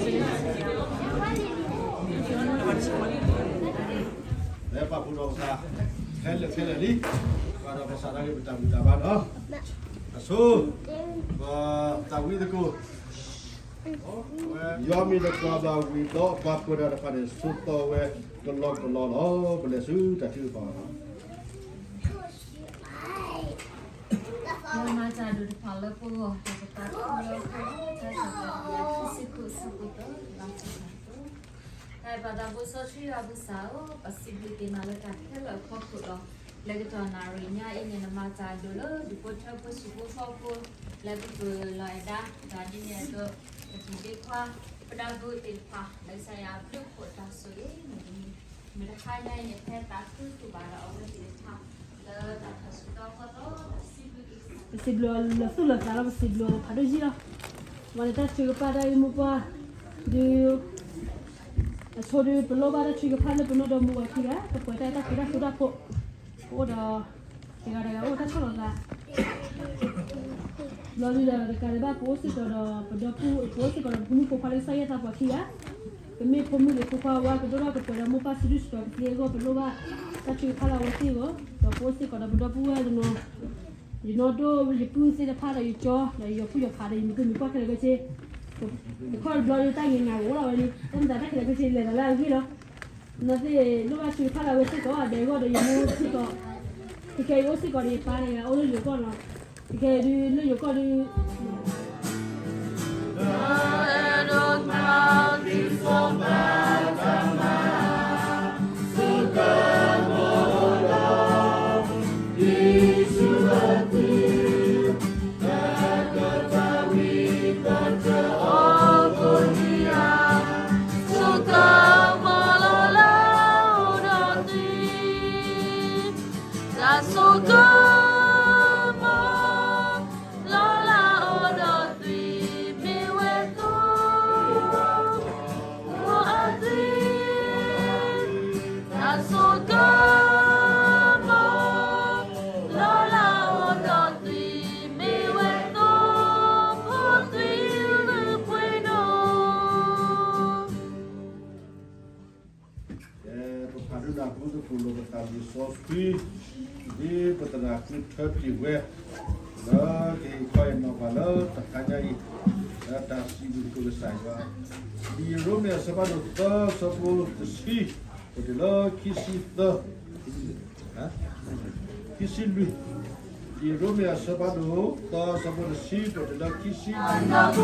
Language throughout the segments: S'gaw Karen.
ပာ်ဖှိၣ်ဒီးပသး ခဲလၢာ်ခဲလၢာ်လံ, ပာ်ဒီးပသးဒၣ်ဂ့ၤပတၢ်ဘူၣ်တၢ်ဘါဒီး အဆိ ပတၢ်ဝံသကိး ယွၤမ့ၢ်တကြွၤဘၣ်ဝံၤဒီး ပှၤကွၢ်တၢ်တဖၣ်န့ၣ် ဆိးသီဝဲကလီကလီလီၤ. ပလဲၤဆူတၢ်ထုကဖၣ်လီၤ. မၤတၢ်ဒိၣ်တဖၣ်လၢပဂီၢ် တၢ်တပာ်ဖှိၣ်လၢပဂီၢ် တၢ်စၢ်တၢ်တၢ်စံးခိၣ်ဆူပူၤဒီး ဘၣ်ဆၣ်တၢ်တိ တၢ်အဲၣ်ပၢ်သးဘိစီဆှံယွၤပကစၢ်ဧၢ, ပစံးဘျုးက့ၤနၤလၢတၢ်ခဲလၢာ်အဖီခိၣ်ဒီး လၢကတီၢ်နၣ်ရံၣ်ညါအံၤန့ၣ် နမၤတၢ်ဒိၣ်လၢဒူၣ်ဖိထၢဖိဆံးဖိဃီဖိ လၢပပၢၤလီၤအဲၣ်ဒါ တၢ်ဒ်န့ၣ်အသိး ပတံၤသကိး ပဒီပုၢ်ဝဲၢ်သ့ၣ်တဖၣ် လၢကစၢ်ယွၤအဘျုးအဖှိၣ်တၢ်ဆိၣ်ဂ့ၤန့ၣ် မ့ၢ်တခါညါအံၤန့ၣ် ဖဲသးခုတူၢ်ဘၣ်ဒီးအဝဲသ့ၣ်တဖၣ် လၢတၢ်ထီၣ်ဆူသီခီသီ ပစံးဘျုးလၢသူၣ်လၢသးဒီး ပစံးဘျုးဖးဒိၣ်ယံလီၤ. ဝဲန့ၣ်တၢ်ထုကဖၣ်တၢ်ဂ့ၢ်မိၢ်ပှၢ် ဒုး အဆိဒုး ပလိၣ်ဘၣ်တၢ်ထုကဖၣ်လၢပနီၢ်ဒီမါဝၤခံဂၤ ကပှဲၤတၢ်တၢ်ဃူတၢ်ဖိးတၢ်ဖိ ပအိၣ်ဒီး တဂၤတဂၤအိၣ်တၢ်ဆီၣ်လီၤသး ဘျီဒုးဒီးတကးဒံးဘၣ် ပအိၣ်စ့ၢ်ကီးဒီးပဒီပုၢ် ပအိၣ်စ့ၢ်ကီးဒီးဖိမုၣ်ဖိခွါလၢကစၢ်ယွၤသးပှၢ်ခံဂၤ ပမ့ၢ်ဖိမုၣ်ဂ့ၤဖိခွါဝါ ကဒိၣ်ထီၣ်ကပှဲၤဒီးမိၢ်ပၢ်စုဒုၣ်စုတီၤကသ့အဂီၢ် ပလိၣ်ဘၣ်တၢ်ထုကဖၣ်လၢအဝဲသ့ၣ်အဂီၢ် ဒီးပအိၣ်စ့ၢ်ကီးဒီးပဒီပုၢ်ဝဲၢ်တနီၤ ယနီၢ်ဒိၣ်ယပုၢ်သ့ၣ်တဖၣ်ဒီးယကၠီ ဒီးယီၤဖုၣ်ယီၤဖးဒီးယမုၢ်သူၣ်မုၢ်ပှၢ်ခဲလၢာ်ခဲဆ့ တခီတဘျီဒီးတၢ်ဂ့ၤနၤကအိၣ်လီၤဝဲန့ၣ် တၢ်မတၤတၢ်ခဲလၢာ်ခဲဆ့လဲၤဒီးလၢအဂ့ၢ်လီၤ. နသ့ၣ်လိၣ်ဘၣ်ထုကဖၣ်လၢအဝဲစ့ၢ်ကီး ဒီးအဂီၢ်ဒီးယမိၢ်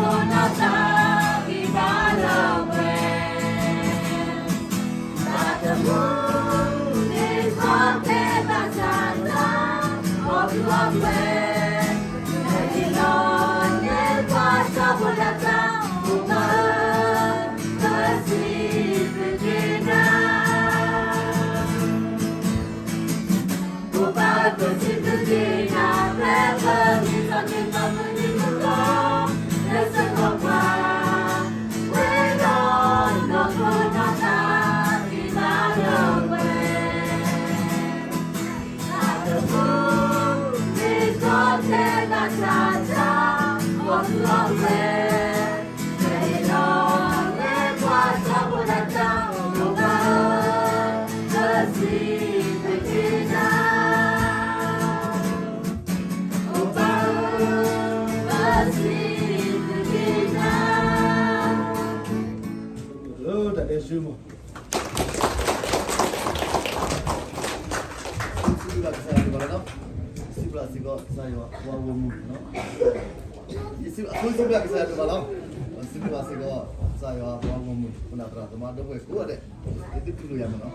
စ့ၢ်ကီး ခဲခဲအံၤအိၣ်စ့ၢ်ကီးဒီးယပၢ်တဂၤအိၣ်လၢယိၤကီၢ်လီၤ. ခဲခဲအံၤဒုးလၢယိၤကီၢ်ဒုး တၢ်ဆိကမိၣ် လီၤလၢအိၣ်ဒီးသွံၣ် မ့ၢ်ဝဲသိဖိအသွံၣ်, တၢ်ဆိကမိၣ် လီၤလၢအိၣ်ဒီးသွံၣ် မ့ၢ်ဝဲသိဖိသွံၣ်လၢပှဲၤနီၣ် ပဖးဒိၣ်နၢ်ပူၤသကိးလိာ်ပသးလံာ်စီဆှံ, ဒ်ပသရၣ်ကုထၢတ့ၢ်ဝဲ, လၢကဟ့ၣ်ခီအံၤနီၢ်ပှၤလၢတဟါညါအံၤ, လၢတၢ်စံးဘျုးသကိးကစၢ်ယွၤ, ဒ်ယရိမ့ၤအဆၢဖးဒိၣ်သၢဆၢဖိတဆံ, ပတုၤလၢခံဆံသၢ ခံဆံလွံၢ်, ဒ်ယရိမ့ၤအဆၢဖးဒိၣ်သၢဆၢဖိတဆံ ပတုၤလၢခံဆံလွံၢ် လၢတၢ်ဒဲးဆူမး စံးဘျုးဘၣ်ကစၢ်ယွၤဒိၣ်မးလီၤနီၤ, စံးဘျုးစ့ၢ်ကီးကစၢ်ယွၤပှၤဂီၢ်မုၢ်နီၤ, ယစံးဘျုးဘၣ်စ့ၢ်ကီးကစၢ်ယွၤဒိၣ်မးလီၤ, စံးဘျုးဘၣ်စ့ၢ်ကီးကစၢ်ယွၤပှၤဂီၢ်မုၢ် ခိၣ်နၢ်သရၣ်သမါဒီပုၢ်ဝဲၢ်ကိးဂၤဒဲး, ယသုတကလုာ်ယၤမးနီ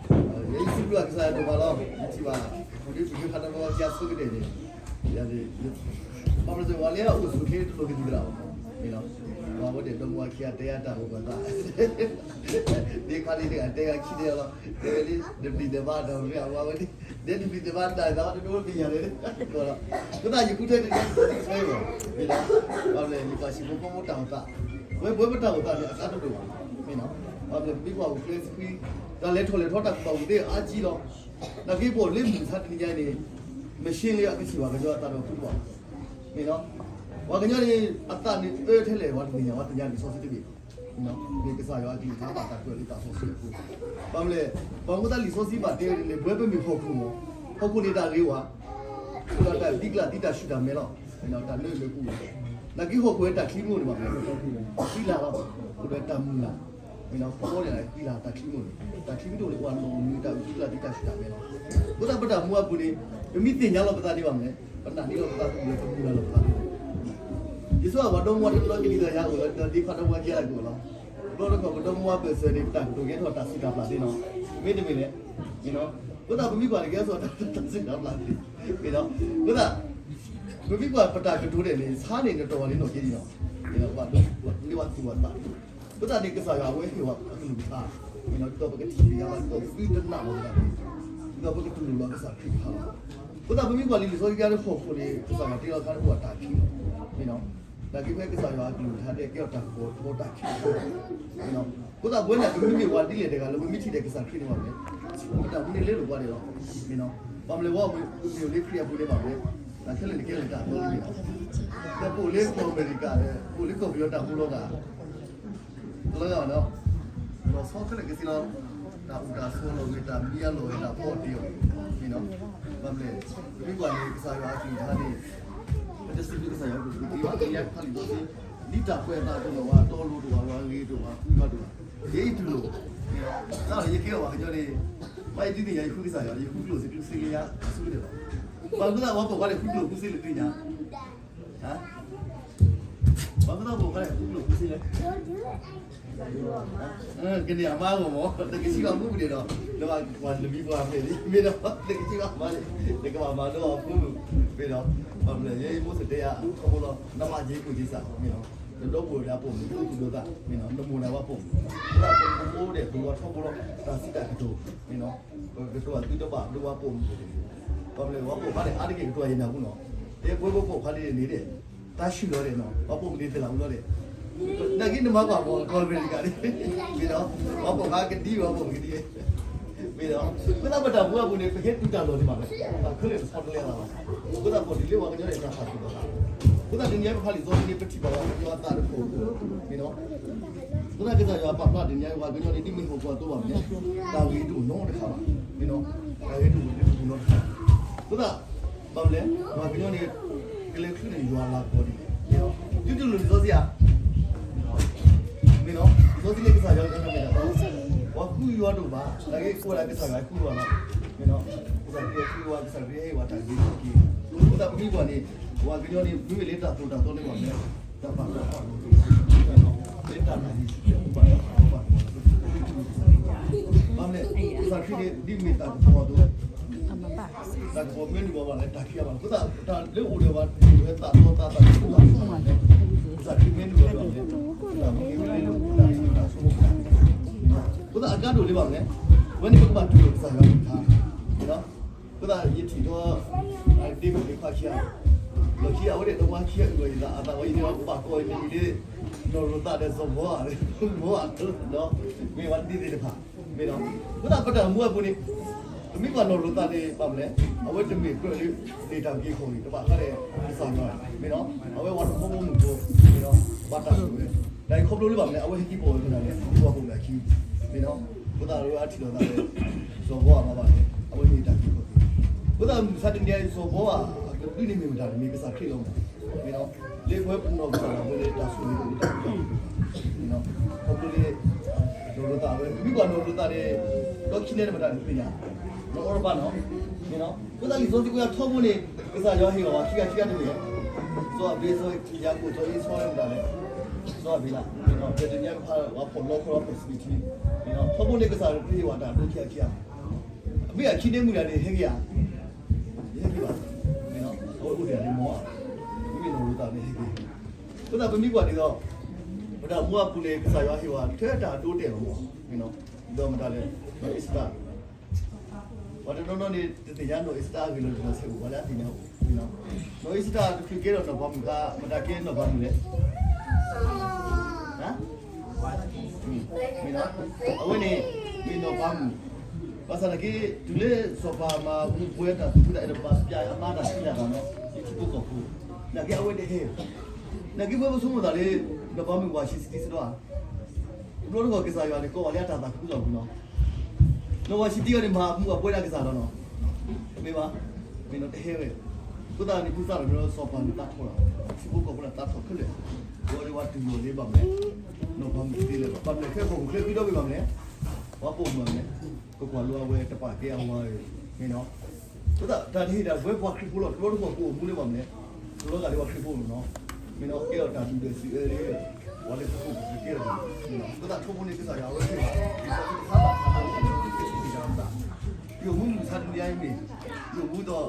ၤ, ယစံးဘျုးဘၣ်ကစၢ်ယွၤဒိၣ်မးလီၤ, ယထံၣ်ဘၣ် ပဒုးပဒုးခါတဘျီကဆိကတၢၢ်န့ၣ် ယၤန့ၣ် ပှၤမ့ၢ်စ့ၢ်ဝဲလၢအအိၣ်ဆူၣ်ချ့တလိၣ်ကသံၣ်သရၣ်ဘၣ်မး, မ့ၢ်နီၤ, ပှၤဝဲဒၣ်ဒီမါဝၤခံဂၤတဲယၤတၢ်အိၣ်ပှၤသး ဒ်ခါဒ်တဂၤတဲဂၤခံတဲလီၤ, တဲဝဲဒ် တပျံၤတဘါဒီးမ့ၢ်အဝဲဒ် ဒ်တပျံၤတဘါတၢ်သး တဒိတပျံၤယၤန့ၣ်, ကသးယဃုထၢတကဲ ဆၢဘၣ်, မ့ၢ်နီၤ, ဘၣ်မလဲၣ် ယပာ်စံးဖိဖိမိၢ်တၢ်အိၣ်သး, ဝဲပဝဲပတၢ်အိၣ်သးန့ၣ် အသးတဒိၣ်ဘၣ်, မ့ၢ်နီၤ, ဘၣ်မလဲၣ် ပမ့ၢ်ကွၢ်အိၣ်ကျဲသခွံ, တၢ်လဲၤထီၣ်လဲၤထီတၢ်ကူၣ်ဘၣ်ကူၣ်သ့အါကံလီၤ, နာ်က့ပအိၣ်လၢမုၢ်မဆါတနံၤညါအံၤန့ၣ်, မ့ၢ်ရှ့လၢအကထံၣ်ဘၣ်ကညီအသးဒီးဃုတဘၣ်, မ့ၢ်နီၤ, ပှၤကညီန့ၣ် အသးန့ၣ်အၢထဲလဲၣ် ပှၤတသ့ၣ်ညါ, ပှၤသ့ၣ်ညါလံာ်စီဆှံတဘ့ၣ်, မ့ၢ်ကစၢ်ယွၤအကလုၢ်ကထါဘၣ်တၢ်ကွဲးလံာ်စီဆှံအဃိ, ဘၣ်မနုၤလဲၣ်, ပှၤမူသးလံာ်စီဆှံဘၣ်တဲဝဲန့ၣ် ပဝဲပမ့ၢ်ဟီၣ်ခိၣ်မး, ဟီၣ်ခိၣ်န့ၣ်တၢ်ဂ့ၤဝဲ, အိၣ်ဒီးတၢ်သံကျၢ်သံတၢ်ဆူၣ်တၢ်မဲာ်လီၤ, တၢ်နၢအုၣ်နၢပူၤ, နာ်က့ဟီၣ်ခိၣ်ဝဲတၢ်ချံမ့ၢ်အိၣ်န့ၣ်ဘၣ်မနုၤလဲၣ်, ဃံလၤလီၤ, အိၣ်ဒီးတၢ်မုၢ်လၢ် မ့ၢ်ဒီး ပီန့ၣ် ဃံလၤတၢ်ချံမ့ၢ်န့ၣ်, တၢ်ချံမ့ၢ်တအိၣ်န့ၣ် ပှၤနီၣ်မုာ်တၢ်အုၣ်သံကျၢ်သံတၢ်ဆူၣ်တၢ်မဲာ်လီၤ. အဃိသတးပတၢ်မူအပူၤန့ၣ် ပမ့ၢ်သ့ၣ်ညါလီၤပသးန့ၣ်ဘၣ်မနုၤလဲၣ်, ပနာ်န့ၢ်လီၤပသးပူၤလၢပမုၢ်လၢ်လီၤပသးပူၤ, ယဆိကမိၣ်ပှၤဒီမါဝၤတနီၤကနံၤသးယါအိၣ်လီၤ, ဒီးဒ့ခွါဒီမါဝၤကဲလၢကအိၣ်လီၤ. ဘျီတခီပဒီမါဝၤပၢၢ်ဆၢန့ၣ် ပတၢ်ကတိၤကဲထီၣ်တၢ်စူၢ်တၢ်ပျၢ်သ့နီၤ, မ့တမ့ၢ်လဲၣ်, မ့ၢ်ဒီး အဃိသတးပမ့ၢ်ကွၢ်န့ၣ် ကဲဆိတၢ်စူၢ်တၢ်ပျၢ်သ့, မ့ၢ်ဒီး အဃိသတး ပမ့ၢ်ကွၢ်ပတၢ်ကတိၤဒဲးန့ၣ် ဆါန့ၣ်နတီၢ်ဝဲလၢနီၢ်က့ဒံးနီၤ, ပှၤလၢပှၤသူၣ်ပှၤသး, အဃိသတးန့ၣ် ကစၢ်ယွၤအဝဲဟ့ၣ်ဝဲအကလုၢ်ကထါ, မ့ၢ်ဒီး ဒ်သိးပကထံၣ်က့ၤယါဘၣ် ဒ်သိးပသုတနာ်လီၤသး, ဒ်သိးပကတူၢ်လိာ်လီၤကစၢ်ခရံာ်တဖၣ်လီၤ. အဃိသတးပမ့ၢ်ကွၢ်လံာ်စီဆှံကါလၢဟီၣ်ခိၣ်န့ၣ် ကစၢ်ယွၤတဲလီၤခါန့ၣ်အိၣ်ဒီးတၢ်ခံလီၤ, မ့ၢ်ဒီး နာ်က့ဖဲကစၢ်ယွၤအကလုၢ်ကထါတဲကဲထီၣ်တၢ်ကပီၤထီတၢ်ခံလီၤ, မ့ၢ်ဒီး အဃိသတးပဝဲန့ၣ် ပမ့မ့ၢ်ပှၤဒ်လဲၣ်တဂၤလၢပမ့ၢ်ထံၣ်ဒီးကစၢ်ခရံာ်န့ၣ်ဘၣ်မနုၤလဲၣ်, ပတၢ်မူန့ၣ်လဲလိာ်ပှၤဒဲးလီၤ, မ့ၢ်ဒီး ဘၣ်မနုၤလဲၣ် ပမ့ၢ်အိၣ်လၢခရံာ်အပူၤန့ၣ်ဘၣ်မနုၤလဲၣ်, တၢ်ခဲလၢာ်န့ၣ်ကဲလၢတၢ်အသီတမ့ၢ်ဘၣ်, ဒီးပအိၣ်လၢကီၢ်အမဲရကၤဒီး ပအိၣ်လၢကီၢ်ပယီၤတၢ်မူလီၤဂာ် လီၤဂာ်ဒီး လီၤဆီခဲလၢာ်ခဲဆ့လီၤ, တၢ်အိၣ်တၢ်ဆိးလီၤဂ့ၤ တၢ်မံအလီၢ်ဂ့ၤ တၢ်ဖီအီၣ်တ့ၢ်အီၣ်, မ့ၢ်ဒီး ဘၣ်မနုၤလဲၣ်, ပမ့ၢ်ကွၢ်န့ၣ် ကစၢ်ယွၤအကလုၢ်ကထါန့ၣ် ပတစံးဘျုးကစၢ်ယွၤအကလုၢ်ကထါဘၣ်, ကယဲၢ်ဖးလံာ်စီဆှံ ဒ်တၢ်ကွဲးအသးအသိးလီၤ, ဝဲတီလိၤတအိၣ်ဘၣ်, ဝဲအဂ့ၤတအိၣ်ဘၣ်, ဃုယွၤတအိၣ်ဘၣ်, ယဲအံၤတူၢ်လိာ်, တၢ်လၢယကဲအီၤဘၣ်ကညီန့ၣ် ဘၣ်ယဒုးသ့ၣ်ညါယဃုကစၢ်ယွၤ ယဃုကျိၣ်စ့ကျိၣ်စ့လၢယၤဆူန့ၣ်လီၤ, ပှၤမူသးပှၤပိာ်ခွါန့ၣ် ဃုကျိၣ်ဃုစ့လၢသုညါ ပှၤမူသးပိာ်ခွါန့ၣ် ဃုကျိၣ်ဃုစ့လၢ ကန့ၢ်အမါအဂီၢ်မး နကစံးဘၣ်မူပူၤန့ၣ်ဒီး နဘၣ်ကွၢ်နမံၤပှၢ်ဖျဲးလံ မ့ၢ်ဒီး နကစံးဘၣ်မါန့ၣ် နကဘၣ်မၤဒိအီၤဖု မ့ၢ်ဒီး ဘၣ်မနုၤလဲၣ် ယဲယမိၢ်စတဲယၤ ထီဘိလီၤ နမၤက့ၤကိၣ်က့ၤစၢ် မ့ၢ်ဒီး နဒီပုၢ်ဝဲၢ်ဒၣ်ပိာ်မုၣ် ဒိၣ်သူၣ်ဒိၣ်သး မ့ၢ်ဒီး နမိၢ်ဒၣ်ဝဲပိာ်မုၣ် ဒၣ်ပိာ်မုၣ်အိၣ်ဒဲး ဒိၣ်ဝဲထီဘိလီၤ တၢ်စံးတၢ်ကတိၤ မ့ၢ်ဒီး ပကတိၤအသုတဘၣ်ဒိဝဲပိာ်မုၣ် ဘၣ်မနုၤလဲၣ် ဝဲပိာ်ခွါန့ၣ် အါတက့ၢ်ကတိၤယနၢ်ဟူနီၤ တဲပဝဲပပိာ်ခွါဒ်န့ၣ်ဒီး တၢ်ဆူၣ်လီၤဒဲးနီၤ ပှၤပိာ်မုၣ်န့ၣ်သလၢ်မူလီၤဒဲး နာ်က့နမၤကွၢ်မ့ၢ် ကီၢ်အမဲရကၤန့ၣ် မ့ၢ်ဒီး ပှၤပိာ်ခွါကဒံဝဲ ပှၤပိာ်မုၣ်ကဒံဝဲ မ့ၢ်ဒီး မ့ၢ်သးပတၢ်မူအပူၤန့ၣ် ပဟဲတုၤတၢ်လီၢ်ဒံးဘၣ်လီၤ တၢ်ခဲလၢာ်တဆီတလဲလၢၤဘၣ် အဃိသတးဒီးလၢပှၤကညီန့ၣ် တၢ်ဆူၣ်လီၤသး အဃိသတးတနံၤအံၤပဖးလံာ်စီဆှံန့ၣ် ပထံၣ်ဘၣ်ပှၤကညီအသးတဖၣ် မ့ၢ်ဒီး အဃိသတးကစၢ်ယွၤပာ်ဖျါတနံၤအံၤ ပှၤကညီန့ၣ် ဒ်မ့ၢ်ဟီၣ်ခိၣ်အသိးဘၣ်မ့ၢ် တၢ်ဂ့ၤတအိၣ်နီတခါဘၣ် မ့ၢ်ဒီး တၢ်ဂ့ၤတအိၣ်လၢပပူၤနီတခါ အဃိသတး ဘၣ်မနုၤလဲၣ် ပှၤကညီန့ၣ် ကလဲၤချုးန့ၢ်ယွၤလၤကပီၤဒ်လဲၣ် မ့ၢ်ဒီး ဒုးတူၢ်လိာ်လံာ်စီဆှံဧါ မ့ၢ်ဒီး လံာ်စီဆှံန့ၣ်ကစၢ်ယွၤလၢတၢ်မ့ၢ်တၢ်တီ ပှၤဃုယွၤတအိၣ်ဘၣ် နာ်က့ကိးဝဲဒၣ်ကစၢ်ယွၤဃုယွၤလီၤ မ့ၢ်ဒီး ကစၢ်ခရံာ်ဃုယွၤ ကစၢ်ခရံာ်ဟ့ၣ်ဝဲတၢ်ဂ့ၤတက့ၢ် အဃိသတးပမ့ၢ်ကွၢ်န့ၣ် ပှၤကညီန့ၣ် မ့ၢ်ဝဲလၢတၢ်သိၣ်တၢ်သီလၢပှၤမ့ၢ် တၢ်ပာ်ဖျါထီၣ်အလိၤ လၢတၢ်နာ်ယ့ၣ်ၡူးခရံာ် ပာ်ဖျါထီၣ်ပာ်ဖျါထီၣ် ဘၣ်မနုၤလဲၣ် ကစၢ်ခရံာ်န့ၣ် ဒ်မ့ၢ်တၢ်ကပီၤအသိး တၢ်ကပီၤမ့ၢ်နုာ်လီၤဘၣ်လၢတၢ်ခံးအါဘၣ်လီၤ. အဃိသတး တၢ်လၢအိၣ်ဒီးပှၤ တၢ်သးဒီသးသး ကစၢ်ခရံာ်မ့ၢ်နုာ်လီၤဘၣ်လီၤ. တၢ်မ့ၢ်နုာ်လီၤဘၣ်လီၤ တၢ်ဆိကမိၣ် အဃိသတးအကါဒိၣ်လၢဘၣ်မနုၤလဲၣ် ဝဲန့ၣ်ပကဘၣ်တူၢ်လိာ်ကစၢ်ယွၤအကလုၢ်ကထါ အဃိသတးယထံၣ်ဒီး ဒ့မုၣ်ဒ့ခွါခံဂၤ လီၢ်ခံဂၤဝဲဒၣ် တဝါခံဂၤအုၣ်လီၤယသး အသးဝဲအံၤန့ၣ် ပဘၣ်ကိးအံၤန့ၣ်လၢ နီၢ်ရိၤသးဒီးစီၤဘီဧါ စီၤဘီဧါ မ့ၢ်ဝဲဒ်သ့ၣ်တဖၣ် မ့ၢ်ဒီး အဃိသတးပတၢ်မူအပူၤန့ၣ် ပမ့ၢ်ကွၢ်နီၢ်ရိၤသးန့ၣ် ဘၣ်မနုၤလဲၣ် အဝဲတမ့ၢ်ကြၢးလၢ သ့ၣ်တၢ်ဂ့ၤခီၣ်ဂ့ၤ တဘၣ်ဃးဒီးကစၢ်ယွၤ မ့ၢ်ဒီး အဝဲပှၤထီဘိမုၣ်ဖိ မ့ၢ်ဒီး ဘၣ်တၢ်ဆိၣ်ဂ့ၤ တၢ်အံၤခီဖျိလၢဘၣ်မနုၤလဲၣ် အဝဲဟဲက့ၤပိာ်ဝဲဒၣ်လၢ ဒူပှၤပိာ်မုၣ်အခံ မ့ၢ်ဒီး အဃိသတးလၢအထံၣ်လိာ်သးလၢ စီၤဘီဧါမ့ၢ်ဘၣ်န့ၣ် အဝဲမ့ၢ်တၢ်ဂ့ၤခီၣ်ဂ့ၤ အဃိသတးမုၢ်မဆါတနံၤအံၤ စီၤဘီဧါ အကဒုန့ၣ်မ့ၢ်မတၤန့ၣ် မ့ၢ်ကစၢ်ခရံာ်လီၤမး မ့ၢ်ဒီး လၢပဝဲပနီၢ်ကစၢ်ဒၣ်ဝဲလၢတၢ်ဆိၣ်ဂ့ၤအိၣ်လၢတၢ်ပူၤတၢ်ပူၤ မ့ၢ်ဒီး ခီဖျိလၢ နီၢ်ရိၤသးဝဲ ပမ့ၢ်ကွၢ်နီၢ်ရိၤသးန့ၣ် ဒီခံန့ၣ်မတၤန့ၣ်သ့ၣ်ညါ နီၢ်အီရပၤနီၤ မ့ၢ်ဒီး အဃိသတးလံာ်စီဆှံကွဲးထီဘိန့ၣ် ကစၢ်ယွၤဟ့ၣ်လီၤဝဲခံဂၤခံဂၤတမ့ၢ် စီၤအၤဘ့း စီၤယၤကိာ် စီၤအ့စီမတၤလဲၣ် စီၤအၤဘ့းလး မ့ၢ်ဒီး ပတနံၤအံၤပဖး ပှၤဖီၣ်လီခီလီ ဖီၣ်စပံးထံ မ့ၢ်ဒီး ထီဘိန့ၣ်ကစၢ်ခရံာ်ဟ့ၣ်ဝဲတၢ်ဒိခံဂၤခံဂၤ အမ့ၢ်အခံန့ၣ်မုၢ်ဒၣ်န့ၣ် ဟဲက့ၤဧါ ယဟဲက့ၤဘၣ် မ့ၢ်ဒီး အဝဲအိၣ်တ့ၢ်လၢမီၤဧါ မ့မ့ၢ်နီၢ်ရိၤသးန့ၣ်ဟဲက့ၤ အဃိသတးပမ့ၢ်ကွၢ်ဒ်သိး ပတၢ်မူအပူၤန့ၣ် ကစၢ်ယွၤဟ့ၣ်ဝဲထဲတၢ်ဒိတဲာ်လီၤမး မ့ၢ်ဒီး ဒ်သိးမတၤလဲၣ် နီၢ်အ့စတၢ် ပှၤတနီၤနီၤန့ၣ် တသ့ၣ်ညါနီၢ်အ့စတၢ်အဂ့ၢ်လၢ နီၢ်အ့စတၢ်အဂ့ၢ်လၢ နီၢ်အ့စတၢ်တချုးကဲထီၣ်နီၢ်ပၤမုၣ်အခါ မတၤကဲနီၢ်ပၤမုၣ်လဲၣ် မ့ၢ်နီၢ် အဝဲန့ၣ် မ့ၢ်နီၢ်ပၤမုၣ် ဘၣ်ဆၣ်သနာ်က့ တုၤလၢစီၤပၤမၤပူၤပှဲၤတၢ်သူၣ်ခုသးအဲၣ်ဒီးပာ်ပျဲအမါတၢ်ဆူညါသးနီၤ လၢထံဖိကီၢ်ဖိ နာ်က့အဝဲတဟဲဘၣ် နက့ၤပဝဲပဆိကမိၣ်သးလၢ နဘၣ်မုာ်ဝၤၡံတံစ့ၢ်ကီးဧါ. တဘျီတခီၣ်ကစၢ်ယွၤန့ၣ် ကိးဝဲလၢအတၢ်သးခုကစီၣ်ပူၤနီၤ. နဝၤၡံတံအီၤန့ၣ် မၤမူအပှဲၤဒၣ်ကစၢ်လီၤနီၤ. မ့ၢ်ဘၣ်, မ့ၢ်နီၤတဟဲဝဲ. အဃိသတးန့ၣ် ဖုသၣ်လီၤမ့ၢ်ဒီးစီၤပၤန့ၣ်သးထီၣ်လီၤ. ထံဖိကီၢ်ဖိန့ၣ်သးထီၣ်ခဲလၢာ်. ဝဲဒၣ်ဝဲတူၢ်လိာ်လၢဘၣ်မနုၤလဲၣ်, နီၢ်ပၤမုၣ်တသ့လၢၤဘၣ်. ဘၣ်မနုၤလဲၣ်ခဲအံၤပှၤကချၢဃံဒီဘ့ၣ်ဘၣ်မနုၤလဲၣ်. ပှၤပိာ်မုၣ်မနုၤလဲၣ်, ကကွၢ်လိအဝဲတပာ်ကဲအဝၤအံၤ, မ့ၢ်နီၤ. အဃိသတး တၢ်တဟ့ၣ်ဒၣ်ဝဲပှၤခရံာ်ဖိလီၤ. တဘျီတခီၣ်ကအိၣ်မူလၢဘၣ်မနုၤလဲၣ်, တဘျီဂၤလၢပှၤခရံာ်ဖိလီၤနီၤ. မ့ၢ်နီၤ ကဲထီၣ်တၢ်ဒုၣ်ဒွဲၣ်စံးအၢလၢ ပှၤလၢပခိၣ်ပဃၢၤကဲထီၣ်န့ၣ်, မ့ၢ်နီၤ အဃိသတးထိၣ်ဖိန့ၣ်ကစၢ်ယွၤအဝဲသ့ၣ်ဘၣ်, လံာ်စီဆှံတခါဘၣ်တခါဘၣ် ပှၤလၢပခိၣ်ပဃၢၤကဲထီၣ်န့ၣ်, ယအိၣ်မူမုၢ်ဆါတနံၤအံၤမ့ၢ်, ယအိၣ်မူဒီး နီၢ်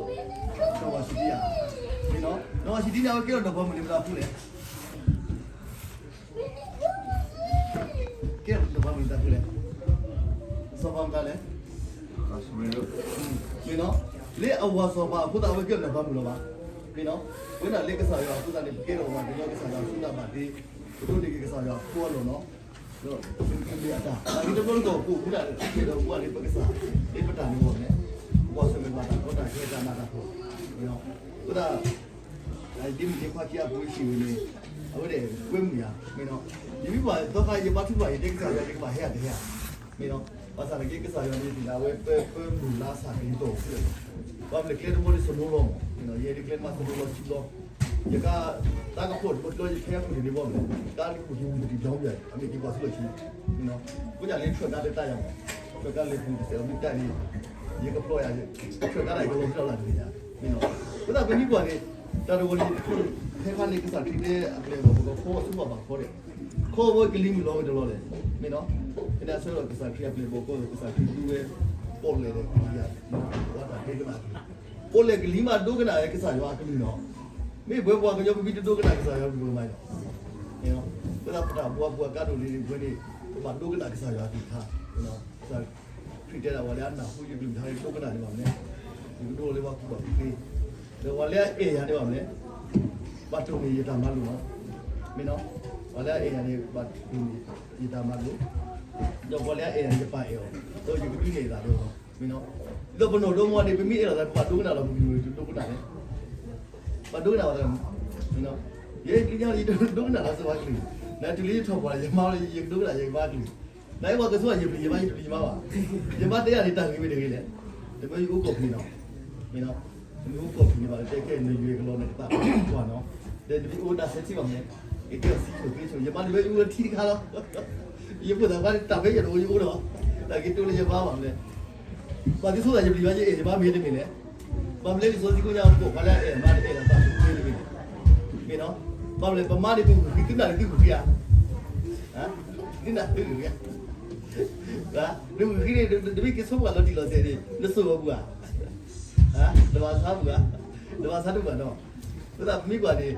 ဝၤၡံတံဧါ, မ့ၢ်နီၤ နီၢ်ဝၤၡံတံန့ၣ် အဝဲကဲထီၣ်နီၢ်ပၤမုၣ်န့ၣ်မတၤအဃိလဲၣ်. ကဲထီၣ်နီၢ်ပၤမုၣ်မတၤအဃိလဲၣ်. စီၤပၤမတၤလဲၣ်. မ့ၢ်နီၤ, လၢအဝၤစီၤပၤအဃိသတး အဝဲကဲထီၣ်နီၢ်ပၤမုၣ်လီၤဘၣ်. မ့ၢ်နီၤ, ဝဲဒၣ်လၢကစၢ်ယွၤအဃိသတးန့ၣ် ပကဲထီၣ်ဝဲဒၣ်ကစၢ်ယွၤအစုတၢ်ဘၣ်တ့, ပဒိးန့ၢ်က့ၤကစၢ်ယွၤအဖိအလီၢ်နီၤ. ဒီးပကမ့ၢ်အတၢ်, တၢ်ဂ့ၤတဘျီတခီၣ် ပအိၣ်မူဒၣ်လဲာ်ဒီးပှၤလၢပကစၢ်, လၢပတၢ်န့ၣ်အဂီၢ်န့ၣ်, ပကွၢ်ဆၢၣ်မဲာ်ဘၣ်တၢ်ကီတၢ်ခဲတၢ်နးတၢ်ဖှီၣ်, မ့ၢ်နီၤ, အဃိသတး ဒ်မုၢ်ဒ့ခွါခံဂၤအပူၤစံးဝဲန့ၣ်, အဝဲဒၣ်ကွဲမုာ်ယၤ, မ့ၢ်နီၤ, ယမ့ၢ်ပှၤသီခါ ယဘါထုကဖၣ် ယတဲကစၢ်ယွၤ ယကဘၣ်ဟဲဧါတဟဲဧါ, မ့ၢ်နီၤ, ဘၣ်ဆၣ်သနာ်က့ ကစၢ်ယွၤန့ၣ် ယသ့ၣ်ညါဝဲ ပမုၢ်လါစၢ်ကလံၤသီၣ်, ဘၣ်မနုၤလဲၣ် ကျဲတဘိန့ၣ် စနိလီၤမး, ယဲဒၣ်ကျဲမး စနိလီၤဆူလီၤ, ယကါ, တၢ်ကဖီၣ်တဘိတဘိ ယဖဲအပူၤန့ၣ်ဘၣ်မနုၤလဲၣ်, တၢ်ကဖီၣ်က့ၤဝံၤတဘျီဘၣ်, အမ့ၢ်က့ၤကွၢ်ဆူလီၤဆူ, မ့ၢ်နီၤ, ပညါလၢ truck တၢ်လၢတၢ်ယၤမး, truck တၢ်လၢပူၤတစဲးအမ့ၢ်တၢ်န့ၣ်, ယကဖျီယၤ, truck တၢ်န့ၣ် ယကလီၤဖျီလၢ်တဂ့ၤညါ, မ့ၢ်နီၤ, အဃိသတးပမ့ၢ်ကွၢ်န့ၣ်, တၢ်တဝီန့ၣ်, ဖဲဖဲန့ၣ် ကစၢ်ခရံာ်တဲအပျဲၢ်အဘီၣ် ပကခီဆူဘၣ်ဘၣ်ခီဒဲး, ခီဝဲကလံၤမုၢ်လီၤဝဲတလီၤလဲၣ်, မ့ၢ်နီၤ, ဖဲန့ၣ်အဆၢဒီးကစၢ်ခရံာ်အပျဲၢ်အဘီၣ်ကီၢ် ကစၢ်ခရံာ်ဒုးဝဲ, ပီၣ်လဲၣ်ဒီးကလံၤယၤ, ပီၣ်လဲၣ်ကလံၤမး, ပီၣ်လဲၣ်ကလံၤမးဒိကနၣ်ဝဲကစၢ်ယွၤအကလုၢ်နီၤ, မ့ၢ်ပှၤပှၤကညီပမ့ၢ်တဒိကနၣ်ကစၢ်ယွၤအကလုၢ်မးနီၤ, မ့ၢ်နီၤ, အဃိသတးပတၢ်ဘှါပှၤကါဒိၣ်လံန့ၣ် ပဝဲန့ၣ်, ပဘၣ်ဒိကနၣ်ကစၢ်ယွၤအကလုၢ်ကထါ, ကစၢ် ခရံာ်တဲဒၣ်ပှၤလၢအနၢ်ဟူယကလုၢ်ကထါန့ၣ် ဒိကနၣ်န့ၣ်ဘၣ်မနုၤလဲၣ်, ယကဒိလီၤလၢပှၤကူၣ်ဘၣ်ကူၣ်သ့, ဒီးပှၤလၢအအဲၣ်ယၤန့ၣ်ဘၣ်မနုၤလဲၣ်, ဘၣ်တိၢ်န့ၢ်ယတၢ်မၤလိာ်လီၤ, မ့ၢ်နီၤ, ပှၤလၢအအဲၣ်ယၤန့ၣ် ဘၣ်တိၢ်န့ၢ်ယတၢ်မၤလိာ်, ဒီးပှၤလၢအအဲၣ်ယၤန့ၣ် ယပၢ်အဲၣ်အီၤ, ဒီးယကဒုးနဲၣ်ယသးလၢအီၤ, မ့ၢ်နီၤ, ဒ်သိးပနီၢ်ဒီမါန့ၣ် ပမ့ၢ်အဲၣ်လိာ်သး ပဘၣ်ဒိကနၣ်လီၤ ပကလုၢ်ဒိကနၣ်လဲၣ်, ဘၣ်ဒိကနၣ်ဘၣ်သး, မ့ၢ်နီၤ, ယဲယဒိကနၣ်လီၤစၢၤပှၤကလုၢ်, နတုၤလၢယထီၣ်ပှၢ် ယမါလၢယကဒိကနၣ်ယကမါကလုၢ်, နအဲၣ်ပှၤကဆိယပျံၤယမါ ယပျံၤယမါဘၣ်, ယမါတဲယၤန့ၣ် တၢ်ဂ့ၤမ့ၢ်တဂ့ၤလဲၣ်, တမ့ၢ်ယအိၣ်ကီၢ်ဖံးနီၤ, မ့ၢ်နီၤ, တမ့ၢ်အိၣ်ကီၢ်ဖံးန့ၣ်ဘၣ် တဲကဲနယွဲၢ်ကလီၤနကသးကွၢ်နီၤ, ဒီးတမ့ၢ်အိၣ်တၢ်ဆၢထံၣ်ဘၣ်မ့ၢ်, ကကဲအီၤစံးဆိၣ်သ့ဆိၣ် ယမါန့ၣ် လၢယအိၣ်လၢထံတခါလီၤ, ယဖိသၣ်ခွါန့ၣ်တၢ်ဖဲယဲၢ်တအိၣ်ယအိၣ်ဒီး, တၢ်က့ၤတိၢ်လၢယမါဘၣ်မ့ၢ်, ပှၤသ့ဆိသးယပျံၤမါ ယအဲၣ်ယမါမ့ၢ်တမ့ၢ်လဲၣ်, ဘၣ်မနုၤလၢလံာ်စီဆှံကိးညါ ပိာ်ခွါလၢအအဲၣ်အမါန့ၣ် အဲၣ်လီၤသးမ့ၢ်တမ့ၢ်လဲၣ်, မ့ၢ်နီၤ, ဘၣ်မနုၤလဲၣ် ပမါန့ၣ် ပဂုာ်ဃံ သုနာ်န့ၣ်သုဂုာ်ဃံဧါ, သုနာ်သုဂုာ်ဃံဧါ, နဂုာ်ဃံန့ၣ် တမ့ၢ်က့ၤဆိပှၤလီၤတံၢ်လီၤဆဲးန့ၣ် နစိာ်ဝဲပှၤ, နဘၣ်ဆါပှၤ, နဘၣ်ဆါတပှၤနီၤ, အဃိသတးပမ့ၢ်ကွၢ်န့ၣ်,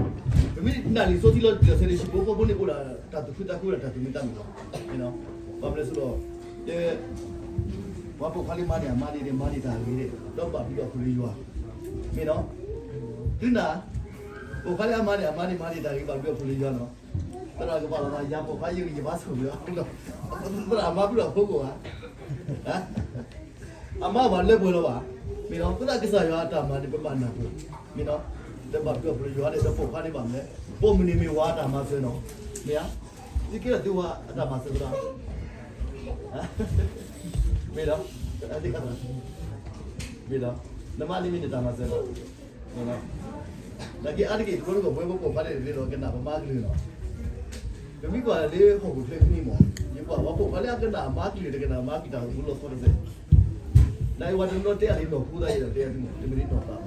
ပမ့ၢ်နာ်လံာ်စီဆှံလီၤတံၢ်လီၤဆဲးန့ၣ် ဟံၣ်ဖိဃီဖိန့ၣ်အိၣ်ဒၣ်တၢ်သူၣ်ခုသးခုဒီးတၢ်သူၣ်မံသးမုာ်လီၤ, မ့ၢ်နီၤ, ဘၣ်မနုၤလဲၣ်ဆိုတော့, ပှၤပိာ်ခွါလၢမၤန့ၢ်အမါန့ၣ် မၤန့ၢ်တၢ်ဂ့ၤဒီး ဘၣ်ဘျုးဘၣ်ဖှိၣ်လၢယွၤ, မ့ၢ်နီၤ, သုနာ်, ပိာ်ခွါလၢအမၤန့ၢ်အမါန့ၣ် မၤန့ၢ်တၢ်ဂ့ၤ ဘၣ်ဘျုးဘၣ်ဖှိၣ်လၢယွၤနီၤ, သရၣ်ကဘၣ်လီၤသး ယၤပိာ်ခွါယဂံၢ်ယဘါဆိၣ်ဂ့ၤအီၤ, သရၣ်အမါဘုၣ်ဒီးဖိကိးဂၤ အမါဘၣ်လၢပှဲၤလီၤဘၣ်, မ့ၢ်နီၤ, အဃိသတးကစၢ်ယွၤအတၢ်မၤန့ၣ် ပဘၣ်နၢ်ပၢၢ်, မ့ၢ်နီၤ, ဒီးဘၣ်ဘျုးဘၣ်ဖှိၣ်လၢယွၤန့ၣ် ဒီးပိာ်ခွါန့ၣ်ဘၣ်မနုၤလဲၣ်, ပိာ်မုၣ်န့ၣ်မ့ၢ်ဝၤအတၢ်မၤစၢၤနီၤ, မ့ၢ်ဧါ, သုကဲထီၣ်သုဝၤအတၢ်မၤစၢၤသရၣ်, မ့ၢ်ဒီး, မ့ၢ်ဒီး, နမါန့ၣ်မ့ၢ်နတၢ်မၤစၢၤနီၤ နာ်က့အါတက့ၢ် တဘျီတခီၣ် ပဝဲပှၤပိာ်ခွါန့ၣ် တရ့ဒီးကနၣ်ပမါကလုၢ်နီၤ, ပမ့ၢ်ကွၢ်လၢဟီၣ်ခိၣ်ချၢကနံၣ်မး ယကွၢ်ပှၤပိာ်ခွါလၢအကနၣ်မါကလုၢ် တကနၣ်မါကလုၢ်တၢ်အိၣ်မူလီၤဆီတစဲး, နာ်က့ပှၤတနီၤတဲအီၤလံနီၢ်ခိသးယဲဒီးတဲအီၤသုမး တမ့ၢ်ဒ်နီၢ်သးဘၣ်,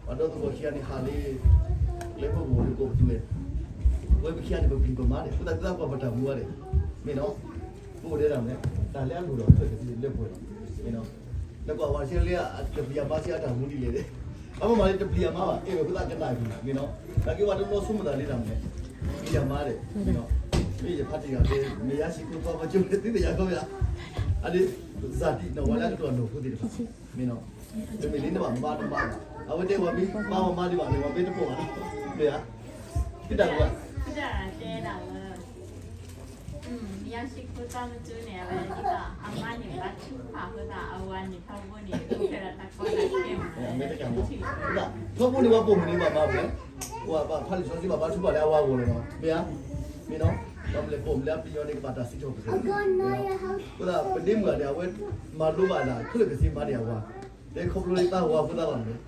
ပှၤဒီသကိးခံဂၤန့ၣ် ဟးလၢ ကျဲဖီခိၣ်လၢကိးပသူဝဲ, ပဝဲပခံဂၤန့ၣ် ပပျံၤပမါန့ၣ် အဃိသတးသုသးကွၢ်ပတၢ်မူဘၣ်န့ၣ်, မ့ၢ်နီၤ, ပအိၣ်ဒဲးတၢ်မနုၤလဲၣ် တၢ်လၢအလိၣ်ဒီး ဖျၢၣ်ကသံလၢပှဲၤလီၤ, မ့ၢ်နီၤ နကွၢ်ဝဲဆဲလၢ တပျံၤအမါဆဲအတၢ်မူဒ်လဲၣ်, အမ့ၢ်မၤလၢတပျံၤအမါဘၣ် အဲၣ်ဝဲအဃိသတးကနၣ်အပျံၤ, မ့ၢ်နီၤ, နာ်က့ပှၤတနီၤဆိကမိၣ်သးလၢတၢ်မနုၤလဲၣ်, ပျံၤအမါဒီး, မ့ၢ်နီၤ, မ့ၢ်ယဖးတ့ၢ်ယၤလၢ မ့ၢ်ယါဆံးခိၣ်သီမကၠိလၢသုသ့ၣ်ညါခီပယါ, အဒိ, စၤတံနီၤ ပှၤလၢအကတိၤနီၢ်ခိသ့ၣ်တဖၣ်, မ့ၢ်နီၤ, တမ့ၢ်လၢနဘၣ်မါတမါဘၣ်, အဝဲတဲဝဲမ့ၢ်မါဝဲမါဒံးဘၣ်န့ၣ် ဝဲမ့ၢ်တပိာ်ဘၣ်, မ့ၢ်ဧါ, သုတၢ်ဝဲ ယါဆံးခိၣ်သီမကၠိန့ၣ် အဝဲဒ်သိးအမါန့ၣ် ဘါထုကဖၣ်အဃိသတး အဝၤန့ၣ်ထီဘိန့ၣ် အိၣ်ဖျဲၣ်ဒီးတၢ်ကီတၢ်ခဲမး, ထီဘိန့ၣ် ပှၤပိာ်မုၣ်န့ၣ်ဘၣ်မၤဘၣ်, ဘၣ်ဖးလံာ်စီဆှံဘၣ်ဘါထုကဖၣ်လၢအဝၤအဂီၢ်လီၤနီၤ, မ့ၢ်ဧါ, မ့ၢ်နီၤ, ဘၣ်မနုၤလဲၣ် ပိာ်မုၣ်လၢအပျံၤအီၤန့ၣ် ကဘၣ်တၢ်စံးထီၣ်ပတြၢၤ, အဃိသတး ပဒ့မုၣ်ဂၤန့ၣ် အဝဲမၤလိဘၣ်ဒၣ် ခဲလၢာ်ခဲဆ့မၤန့ၢ်အဝၤ, တဲခီဖျိလၢတၢ်ဝၤဖိသးဘၣ်မနုၤလဲၣ်,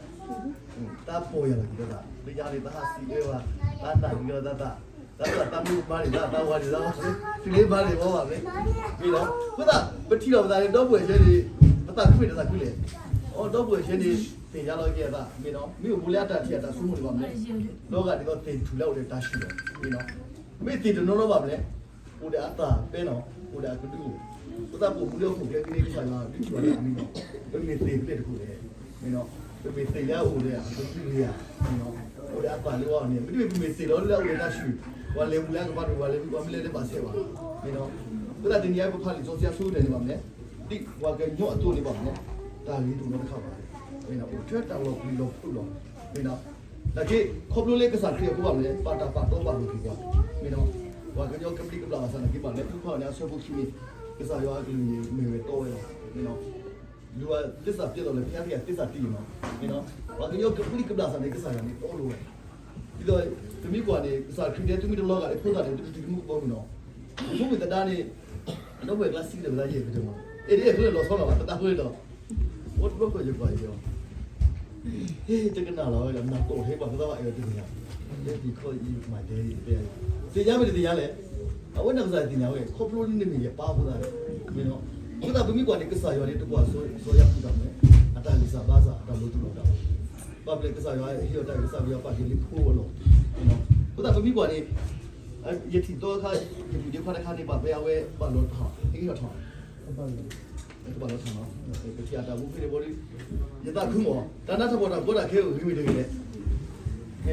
တၢ်ပီၢ်ယၢ်လီၤက့ၤသး, လၢညါန့ၣ် တၢ်ဟးစံးအၢဘၣ်, တၢ်နာ်က့ၤလီၤသးသး, တၢ်သးတၢ်မုၣ်မၤန့ၢ်သး တၢ်ဝၤန့ၣ်သး, တုၤလၢမၤန့ၢ်ဘၣ်ဘၣ်မ့ၢ်, မ့ၢ်နီၤ, အဃိသတး ပထံၣ်လိာ်ပသးန့ၣ် ဒီပုၢ်ဝဲၢ်ဆဲန့ၣ် ပသးခုမ့ၢ်တသးခုလဲၣ်, အိ ဒီပုၢ်ဝဲၢ်ဆဲန့ၣ် သ့ၣ်ညါလီၤက့ၤအသး မ့ၢ်နီၤ, မ့ၢ်အိၣ်ဘူးလၢအတၢ်ထံၣ်အတၢ်ဆိကမိၣ်န့ၣ်ဘၣ်မနုၤလဲၣ်, ဒီးဂၤဒ်သိးသ့ၣ်တထူၣ်လၢအအိၣ်ဒီးတၢ်ဆံၣ်လီၤ, မ့ၢ်နီၤ, မ့ၢ်သ့ၣ်တနီၤနီၤဘၣ်မနုၤလဲၣ်, အိၣ်ဒီးအသးပဲနီၤ, အိၣ်ဒီးအကဒုအိၣ်, အဃိသတးပိာ်မုၣ်လၢဟီၣ်ခိၣ်ချၢဖဲန့ၣ် ကစၢ်ယွၤဒုးထူၣ်ဘၣ်လၢအမံၤနီၤ, ပမ့ၢ်သ့ၣ်ဖဲလဲၣ်တခိၣ်လဲၣ်, မ့ၢ်နီၤ, ပမ့ၢ်သ့ၣ်လၢအအိၣ်ဒီးအကဒုဧါ, မ့ၢ်နီၤ, အိၣ်ဒီးအသးလၢအီၤန့ၣ် မ့တမ့ၢ်ပမ့ၢ်သ့ၣ်လီၤလၢအအိၣ်ဒီးတၢ်ဆံၣ်, ပှၤလဲၤဝံၤလၢအကပၤတဂၤ ပှၤလဲၤဝံၤပှၤမ့ၢ်လဲၤလၢဘၣ်ဆဲးဘၣ်, မ့ၢ်နီၤ, အဃိသတးတနံၤအံၤပဖးလံာ်စီဆှံအဆိကတၢၢ်န့ၣ်ဘၣ်မနုၤလဲၣ်, ဒ်ပှၤကညီအသိးန့ၣ်ဘၣ်မနုၤလဲၣ်, တၢ်ဂ့ၤတအိၣ်နီတခါဘၣ်, မ့ၢ်နီၤ, အိၣ်ထဲတၢ်လီၤပျံၤလီၤဖုးလီၤ, မ့ၢ်နီၤ, နာ်က့ခီဖျိလၢကစၢ်ခရံာ်အဃိဘၣ်မနုၤလဲၣ် ဘၣ်တၢ်ပာ်တီပာ်လိၤက့ၤပှၤ, မ့ၢ်နီၤ, ပှၤကညီကဘျံးကဘျၣ်ဘၣ်ဆၣ်နာ်က့ဘၣ်လဲၤအုၣ်ခီၣ်န့ၣ် အဆၢဖိခံန့ၣ် ကစၢ်ယွၤအကလုၢ်န့ၣ်မ့ၢ်ဝဲတီဝဲလီၤ, မ့ၢ်နီၤ, လူၤသ့ၣ်စၢ်ပျဲသိးလၢ ဖဲအသ့ၣ်စၢ်တံၢ်နီၤ, မ့ၢ်နီၤ, ပှၤကညီကဘျံးကဘျၣ်ဆၣ်န့ၣ် ကစၢ်ယွၤန့ၣ်တီလိၤဝဲ, ဒ်သိး ပမ့ၢ်ကွၢ်န့ၣ် ကစၢ်ခရံာ်တဲ သုမ့ၢ်တလီၤဂာ်လၢဖိသၣ်န့ၣ် တတုၤတမူကဘီမုၢ်နီၤ, ဖိမုၣ်သဒါန့ၣ် အဒီပုၢ်ဝဲၢ်ကျါစံးကတၢၢ်ပသးယဲၢ်ကတၢၢ်မး, အဲၣ်ဒိးအဲၣ်ဖဲလဲၣ်လီၤဆီလီၤဘၣ် ပတၢ်ဃၢၤဒီး, အိၣ်တဘျီဃီယကွၢ်ယဲၢ်, ဟ့ၣ် တကနၣ်လီၤဝဲဒီး နၢ်ကီၢ်ဟဲပှၤသးဘၣ်အဲၣ်ဒိးတသ့ၣ်ညါ, လဲ because you my daddy တဲ, သ့ၣ်ညါမ့ၢ်တသ့ၣ်ညါလဲၣ်, အဝဲန့ၣ်ကစၢ်ယွၤသ့ၣ်ညါဝဲ ခီဖျိလၢနမ့ၢ်ယပၢ်အဃိသတး, မ့ၢ်နီၤ, အဃိသတးပမ့ၢ်ကွၢ်န့ၣ် ကစၢ်ယွၤန့ၣ်တကွၢ်စီၤယၤကူၣ်တၢ်မ့ၢ်, အတၢ်ဂံၢ်စၢ်ဘါစၢ် အတၢ်လိၤတူၢ်လိာ်တၢ်, ဘၣ်ဖဲလဲၣ်ကစၢ်ယွၤဟ့ၣ်အီၤတၢ်ဂံၢ်စၢ်ဝံၤအပာ်က့ၤလၢဖိအလီၢ်, မ့ၢ်နီၤ, အဃိသတးပမ့ၢ်ကွၢ်န့ၣ် ယထံၣ်သီအခါ ယပုၢ်ဒ့ခွါတခါန့ၣ် ဘၣ်ဖဲအဝဲဘၣ်လီၤထီၣ် ဟဲက့ၤထီၣ်ထီၣ်, ကဘၣ်လီၤထီၣ်နီၤ, ပထံၣ်အတၢ်မူဖဲန့ၣ်ဘီဒီး, ယသးခုမး, တၢ်နးတၢ်ဖှီၣ်တၢ်ကီတၢ်ခဲအိၣ်ဂ့ၤဝဲတဂ့ၤလဲၣ်,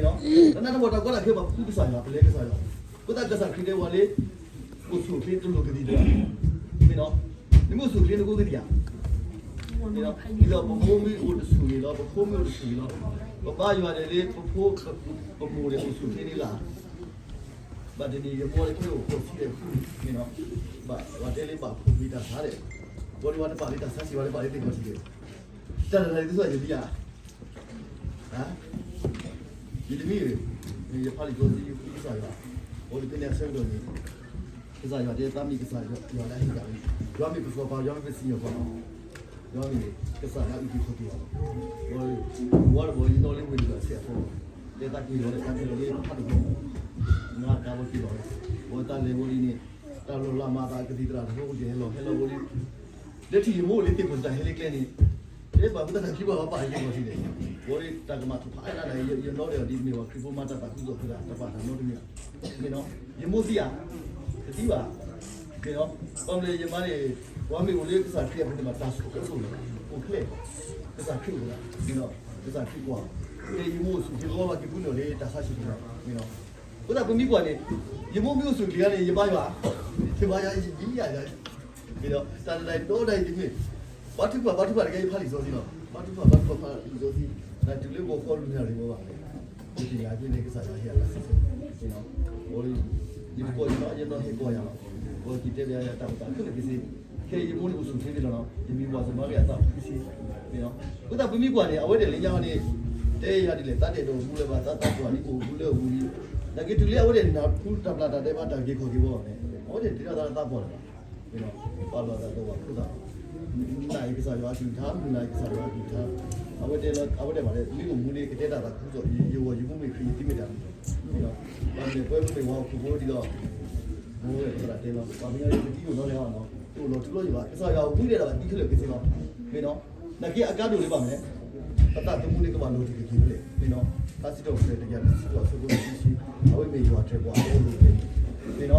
မ့ၢ်နီၤ, တၢ်နးတၢ်ဖှီၣ်တၢ်ကီတၢ်ခဲဘၣ်ပဃုကစၢ်ယွၤ ပလဲၤကစၢ်ယွၤ, အဃိသတးကစၢ်ခရံာ်တဲဝဲလၢ အိၣ်ဆူၣ်အိၣ်ချ့တလိၣ်ကသံၣ်တဂၤ, မ့ၢ်နီၤ, နမ့ၢ်အိၣ်ဆူၣ်အိၣ်ချ့နကအိၣ်ကသံၣ်ဧါ, ဒ်သိးပဖိမ့ၢ်အိၣ်တဆူၣ်န့ၣ်လီၤ ပဖိမ့ၢ်အိၣ်တဆူၣ်န့ၣ်လီၤ, ပဘါယွၤန့ၣ်လၢပဖိ ပမိၢ်န့ၣ်အိၣ်ဆူၣ်အိၣ်ချ့န့ၣ်လၢ် ဘၣ်တနံၤ ယမိၢ်လၢခံအိၣ်ဃိးဆံဒီးဃု, မ့ၢ်နီၤ, ဘၣ်ပှၤတဲလၢဘၣ်ဖိးကွံာ်တၢ်ဆါဒီး, ပှၤတဝၤတပာ်လၢတၢ်ဆါဆံး ပှၤတပာ်လၢသ့ၣ်ခီၣ်ထံးဒီး, တၢ်တဂၤန့ၣ် သုသ့ၣ်ညါဧါ, ယတမံၤ, ယဖးလံာ်စီဆှံ ယဃုကစၢ်ယွၤ, အိၣ်လၢဖဲန့ၣ်အဆၢကတီၢ်န့ၣ်, ကစၢ်ယွၤတဲ သးမ့ၢ်ကစၢ်ယွၤလၢအဟ့ၣ်တၢ်လံ, ယွၤမ့ၢ်ပစီၤပၤ ယွၤမ့ၢ်ပစံၣ်ညီၣ်ပှၤလီၤ, ယွၤမ့ၢ်ကစၢ်လၢအအုၣ်က့ၤခီၣ်က့ၤပှၤလီၤ, ဝံၤတဘျီယနီၣ်လၢဝ့ၢ်တဘ့ၣ်အဆဲးအဖီ, တဲသးက့ၤလီၤလၢတၢ်က့ၤလီၤလၢဖးဒိၣ်ဖီ, နတၢ်လီၤက့ၤလီၤ, ဝံၤတၢ်လဲၤဝံၤလံန့ၣ်, တၢ်လီၤလးမၤသးကသံၣ်သရၣ်တဟိကတၢၢ်ဟဲလီၤ ဟဲလီၤဝံၤလံ လၢထံၣ်ယမိၢ်အိၣ်လၢသ့ၣ်ခိၣ်တၢ်ဟဲလၢကျဲန့ၣ်, တဲဘၣ်မူတၢ်သးခံဘၣ်ဘၣ်ပာ်ယဲၢ်ဂီၤထံးန့ၣ်, ဝံၤတၢ်ကမၣ်ထူၣ်ဖးအါဒၣ်န့ၣ် ယနီၣ်ဒီးဒ်မ့ၢ်ဝဲခရံာ်ဖိမၤတၢ်သးခုကစီၣ်သရၣ် တပာ်တၢ်နီတမံၤ, မ့ၢ်နီၤ, ယမိၢ်သံဧါ, တသံဘၣ်, မ့ၢ်နီၤ, ဘၣ်မနုၤလဲၣ်ယမါန့ၣ်, ပှၤမ့ၢ်အိၣ်လၢကစၢ်ခရံာ်အပူၤန့ၣ်ဘၣ်တၢ်ဆိၣ်ခဲအိၣ်လီၤ, အိၣ်ဖျဲၣ်, ကစၢ်ခရံာ်အိၣ်လီၤ, မ့ၢ်နီၤ, ကစၢ်ခရံာ်ကွၢ်, ဖဲယမိၢ်အိၣ်ဆူၣ်ချ့လီၤဘၣ်က့ၤဖုန့ၣ်လၢတၢ်ဆါဆံးတဂၤ, မ့ၢ်နီၤ, အဃိသတးပမ့ၢ်ကွၢ်န့ၣ်, ယမိၢ်မ့ၢ်အိၣ်ဆူၣ်ချ့ဂၤန့ၣ် ယဘါယွၤ, ယဘါယွၤယဘံယၤယၤ, မ့ၢ်နီၤ, တၢ်တဒၣ်ဒီးဒၣ်အံၤတမ့ၢ်, ဘါထုကဖၣ်ဘါထုကဖၣ်တကဲယဖးလံာ်စီဆှံလီၤ, ဘါထုကဖၣ်ဘါထုကဖၣ်ဖးလံာ်စီဆှံ, တၢ်တုၤလၢဂီၤခီလူၤနၢ်ရံၣ်ဝဲဘၣ်လဲၣ်, ယသ့ၣ်ညါဖဲန့ၣ်ကစၢ်ယွၤဟ့ၣ်အတၢ်စံးဆၢ, မ့ၢ်နီၤ, ယတကိးယနီၢ်ယနီၢ်ဟဲကိးယၤလီၤ, ဝဲက့ၤတဲဘၣ်ယၤတၢ်အိၣ်သးခဲလၢာ်ခဲဆ့, ခဲအံၤယမိၢ်န့ၣ်အိၣ်ဆူၣ်ချ့န့ၣ်လီၤနီၤ, ယမံၤပှၤစၢၤမၤဂ့ၤအသးဖုဆ့, မ့ၢ်နီၤ, အဃိသတးပမ့ၢ်ကွၢ်န့ၣ် အဝဲဒၣ်လၢညါန့ၣ်, တဲယၤဒ်လဲၣ် သးဒဲးဒိးမူလၢၤဘၣ် သးသးပှၢ်န့ၣ်အိၣ်မူလၢအပူၤလံ, နာ်က့တုၤလၢအဝဲဒၣ်နၢ်ဟူတၢ်ပျၢ်တၢ်ဒဲးဘးတၢ်ဂ့ၤခီၣ်ဂ့ၤဘီန့ၣ်, အဝဲဒၣ်တ့ထီၣ်သးလၢသးပှၢ်လၢၤဘၣ်, ပာ်လီၤသးဒီးပှၤဖိသၣ်, နာ်အံၤကစၢ်ယွၤအကလုၢ်ကထါ, မုၢ်လၢ်အံၤကစၢ်ယွၤအကလုၢ်ကထါ, အဝဲတဲလၢ အဝဲဒၣ်ဘၣ်လၢ မ့ၢ်အိၣ်မူန့ၣ် ကတဲတၢ်သးခုကစီၣ် ယဂီၢ်ယမူမ့ၢ်ခရံာ် ယတံၤမ့ၢ်တၢ်မုၢ်, ဘၣ်မနုၤလဲၣ် ပဝဲမ့ၢ်ဝၤဟီၣ်ခိၣ်ဖိဒ်သိး, မိၢ်ဝဲၢ်ပသရၣ်တဲလီၤ ပှၤကညီအံၤပတံၤအိၣ်နီတဂၤဘၣ်နီၤ, တအိၣ်လီၤထူလီၤယိာ်ဘၣ် ကစၢ်ယွၤဝံၤဒၣ်ဒီးဘၣ်သံခဲလၢာ်ခဲဆ့လီၤ, မ့ၢ်နီၤ, နာ်က့အကါဒိၣ်လၢဘၣ်မနုၤလဲၣ် ပသးသမူန့ၣ်ကဘၣ်လီၤတံၢ်က့ၤဖဲလဲၣ်, မ့ၢ်နီၤ, ထါစံးထီၣ်ပတြၢၤတကယၤလွံၢ်ဆံဃိးအဆၢဖိခံဆံ, အဝဲမ့ၢ်ယွၤတြဲၤပှၤအအိၣ်လၢၤဖဲန့ၣ်, မ့ၢ်နီၤ,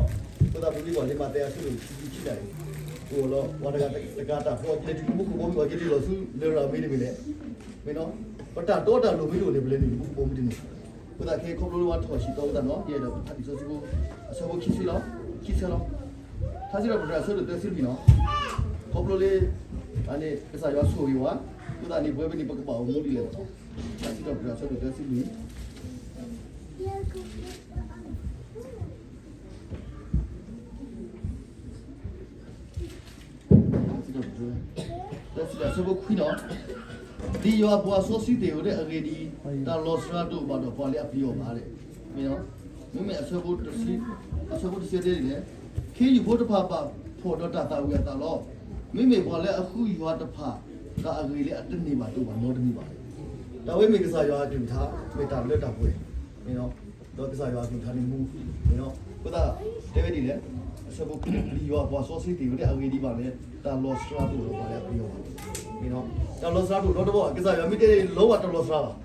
အဃိသတးပမ့ၢ်ကွၢ်လၢမးသဲအဆၢဒိၣ်ခံဆံခံတၢ်အံၤ, အိၣ်လီၤ ပှၤတဂၤတကးတၢ်ဖီအီၤ ကလဲၤတုၤမူခိၣ်ဘီမုၢ် ပှၤကလဲၤလီၤဆူလရာ်မ့တမ့ၢ်လဲၣ်, မ့ၢ်နီၤ, ပတၢ်တီတၢ်လိၤမ့ၢ်တအိၣ်န့ၣ် ပလဲၤနုာ်လီၤမူခိၣ်ဘီမုၢ်တန့ၢ်, အဃိသတးခဲခီဖျိလၢပှၤထီၣ်ဆံးသီအဃိသတးနီၤ ယအဲၣ်ဒိးဖးလံာ်စီဆှံဖိ အဆၢဖိခံဆံလီၤ, ခံဆံလီၤ. ထါစံးထီၣ်ပတြၢၤအဆၢဒိၣ်သၢဆံလွံၢ်နီၤ, ခီဖျိလၢ အန့ၣ် ကစၢ်ယွၤဆိၣ်ဂ့ၤဝဲ, အဃိသတးန့ၣ် ပဝဲဖဲန့ၣ် ပကဘၣ်အိၣ်မူဒ်လဲၣ်နီၤ, ထါစံးထီၣ်ပတြၢၤအဆၢဒိၣ်သၢဆံလွံၢ် သၢဆံလွံၢ်အဆၢဖိခွံနီၤ, ဒ်ယွၤအပှၤစီဆှံသ့ၣ်ဧၢ, အဂ့ၢ်ဒ်အံၤ, တၢ်လီၤစှၤတအိၣ်ဘၣ်ဒီးပှၤလၢအပျံၤအီၤဘၣ်. မ့မ့ၢ်အဆၢဖိတဆံ, အဆၢဖိတဆံတဲဒ်လဲၣ်, ခ့ယုၢ်ဖိတဖၣ်ဘၣ်ဖှီၣ်ဒီးတၢ်သၣ်ဝံၤအသးလီၤ. မ့မ့ၢ်ပှၤလၢအဃုယွၤတဖၣ်, တၢ်အဂ့ၤလၢအတန့ၢ်ဘၣ်တအိၣ်ဘၣ်နီတမံၤဘၣ်. တၢ်ဝဲမ့ၢ်ကစၢ်ယွၤအကလုၢ်ကထါ, မ့ၢ်တၢ်လၢတၢ်ပှဲၤ, ဒီးကစၢ်ယွၤအကလုၢ်ကထါန့ၣ်မူ, အဃိသတး တဲဝဲဒ်လဲၣ်, အဆၢဖိခွံ, ဒ်ယွၤအပှၤစီဆှံသ့ၣ်ဧၢ, အဂ့ၢ်ဒ်အံၤဘၣ်န့ၣ်, တၢ်လီၤစှၤတအိၣ်ဒီးပှၤလၢအပျံၤအီၤဘၣ်. တၢ်လီၤစှၤတအိၣ်နီတဘျီဘၣ်, ကစၢ်ယွၤမ့ၢ်တဲန့ၣ် လီၤဝဲတလီၤစှၤဘၣ်.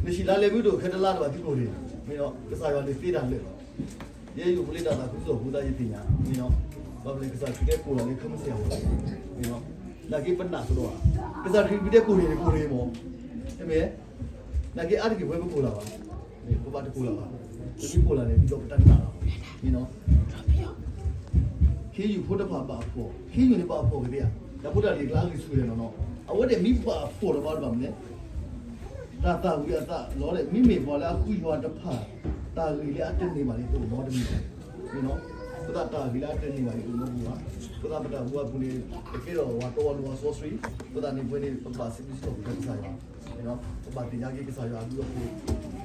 နဟံၣ်လါလဲမုၢ်တအိၣ်ခဲတလါတဘၣ်သံကိၢ်န့ၣ်, ကစၢ်ယွၤန့ၣ်သ့တၢ်လၢာ်လီၤ. ယဲယအိၣ်မူလၢတၢ်သးခုကစီၣ်အဃိသတးယသ့ၣ်ညါ, ဘၣ်မနုၤလဲၣ်ကစၢ်ခရံာ်တဲကိၢ်လၢ်လၢခၢၣ်စးအဂီၢ်, နာ်က့ပနာ်ကဒီးဧါ, ကစၢ်ခရံာ်တဲကိၢ်န့ၣ်န့ၣ်ကိၢ်န့ၣ်မ့ၢ်, မ့ၢ်, နာ်က့အါတက့ၢ်ဝဲပကိၢ်လၢ်ဘၣ်, ပဘၣ်တကိၢ်လၢ်ဘၣ်, ပမ့ၢ်ကိၢ်လၢ်န့ၣ် ဒ်သိးပတနာ်လီၤ, မ့ၢ်နီၤ ခ့ယုၢ်ဖိတဖၣ်ဘၣ်ဖှီၣ်, ခ့ယုၢ်န့ၣ်ဘၣ်ဖှီၣ်ကသ့ဧါ, တၢ်ဖိတၢ်လံၤကျါအဂံၢ်ဆူၣ်လဲၣ်နီၤနီၤ, အဝဲဒၣ်မ့ၢ်ဘၣ်ဖှီၣ်ဒီးဘၣ်တဘၣ်မနုၤလဲၣ်, တၢ်သၣ်ဝံၤအသးလီၤဒီး မ့မ့ၢ်ပှၤလၢအဃုယွၤတဖၣ်, တၢ်ဂ့ၤလၢအတန့ၢ်ဘၣ်န့ၣ် တအိၣ်နီတမံၤဘၣ်, မ့ၢ်နီၤ, အဃိသတးတၢ်ဂ့ၤလၢအတန့ၢ်ဘၣ်န့ၣ် တအိၣ်နီတမံၤဘၣ်, အဃိသတးပတၢ်မူအပူၤန့ၣ် ပကဲထီၣ်ဝဲတီဝဲလိၤဝဲစီဆှံ, အဃိသတးန့ၣ်ပဝဲန့ၣ် ပဘၣ်စံးဘျုးစံးထီၣ်ပတြၢၤကစၢ်ယွၤ, ပဘၣ်သ့ၣ်ညါက့ၤကစၢ်ယွၤအဘျုးအဖှိၣ်,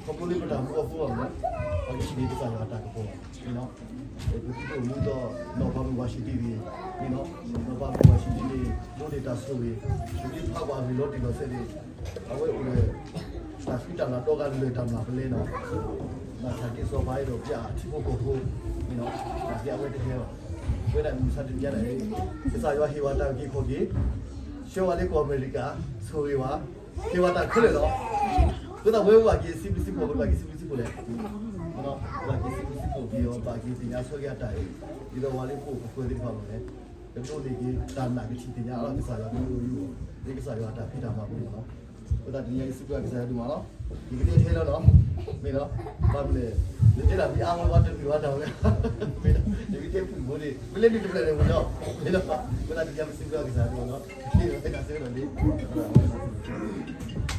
ခီဖျိလၢပတၢ်မူအဃိဘၣ်မနုၤလဲၣ်, ပကထံၣ်န့ၢ်ကစၢ်ယွၤအတၢ်ကပီၤ, မ့ၢ်နီၤ, ပသုတအိၣ်မူဒီး နီၢ်ပၤမုၣ်ဝၤၡံတံၣ်န့ၣ်, မ့ၢ်နီၤ, နီၢ်ပၤမုၣ်ဝၤၡံတံၣ်န့ၣ် ဒိးန့ၢ်တၢ်ဆိၣ်ဂ့ၤ, ဒ်ဖးကွၢ်အဂ့ၢ်လီၤတံၢ်လီၤဆဲးန့ၣ်, အဝဲအိၣ်ဒီး တၢ်ဃံတၢ်လၤဒီဂၤလၢာ်တၢ်မျၢ်ပလဲနီၤ, ဘၣ်ဆၣ်က့ၤစီၤပၤအဲၣ်ဒိးပျဲအထံဖိကီၢ်ဖိ, မ့ၢ်နီၤ, ဘၣ်ဆၣ်အဝဲတဟဲဘၣ်, ဝဲဒၣ်မုၢ်မဆါတနံၤညါန့ၣ်, ကစၢ်ယွၤဟ့ၣ်ဝဲတၢ်အုၣ်က့ၤခီၣ်က့ၤ, ဆှၢဝဲလၢကီၢ်အမဲရကၤ, ဆိၣ်ဂ့ၤဝဲ, ဟ့ၣ်ဝဲတၢ်ခဲလၢာ်လီၤ. အဃိသတးပဝဲပဘၣ်က့ၤစံးဘျုးစံးဖှိၣ်, ပဘၣ်က့ၤစံးဘျုးစံးဖှိၣ်လဲၣ်, ပဘၣ်က့ၤစံးဘျုးစံးဖှိၣ်က့ၤအီၤ, ဘၣ်က့ၤသ့ၣ်ညါဆၢက့ၤအတၢ်အံၤ, ဒ်သိးပှၤလၢပအိၣ်ပဃၢၤသ့ၣ်တဖၣ်မ့ၢ်လဲၣ်, ကဒိးန့ၢ်က့ၤတၢ်နာ်ကထံၣ်သ့ၣ်ညါအီၤလီၤ, ကစၢ်ယွၤကလုၢ်အီၤ, လၢကစၢ်ယွၤအတၢ်ဖံးတၢ်မၤပူၤန့ၣ်လီၤ. အဃိသတးတနံၤညါအံၤ စံးဘျုးကစၢ်ယွၤဒိၣ်မးလီၤ. ယကတဲထဲလီၤနီၤ, မ့ၢ်နီၤ, ဘၣ်မနုၤလဲၣ်, ယတဲဒၣ်မ့ၢ်အါဝဲဘၣ်တမုာ်ဘၣ်တၢ်ဝဲ, မ့ၢ်နီၤ, ယကတဲဖုၣ်ဖိန့ၣ် မ့ၢ်လၢနံၤတဖျၢၣ်န့ၣ်မ့ၢ်နီၤ, မ့ၢ်နီၤ, အဃိသတးတနံၤညါပစံးဘျုးကစၢ်ယွၤဒိၣ်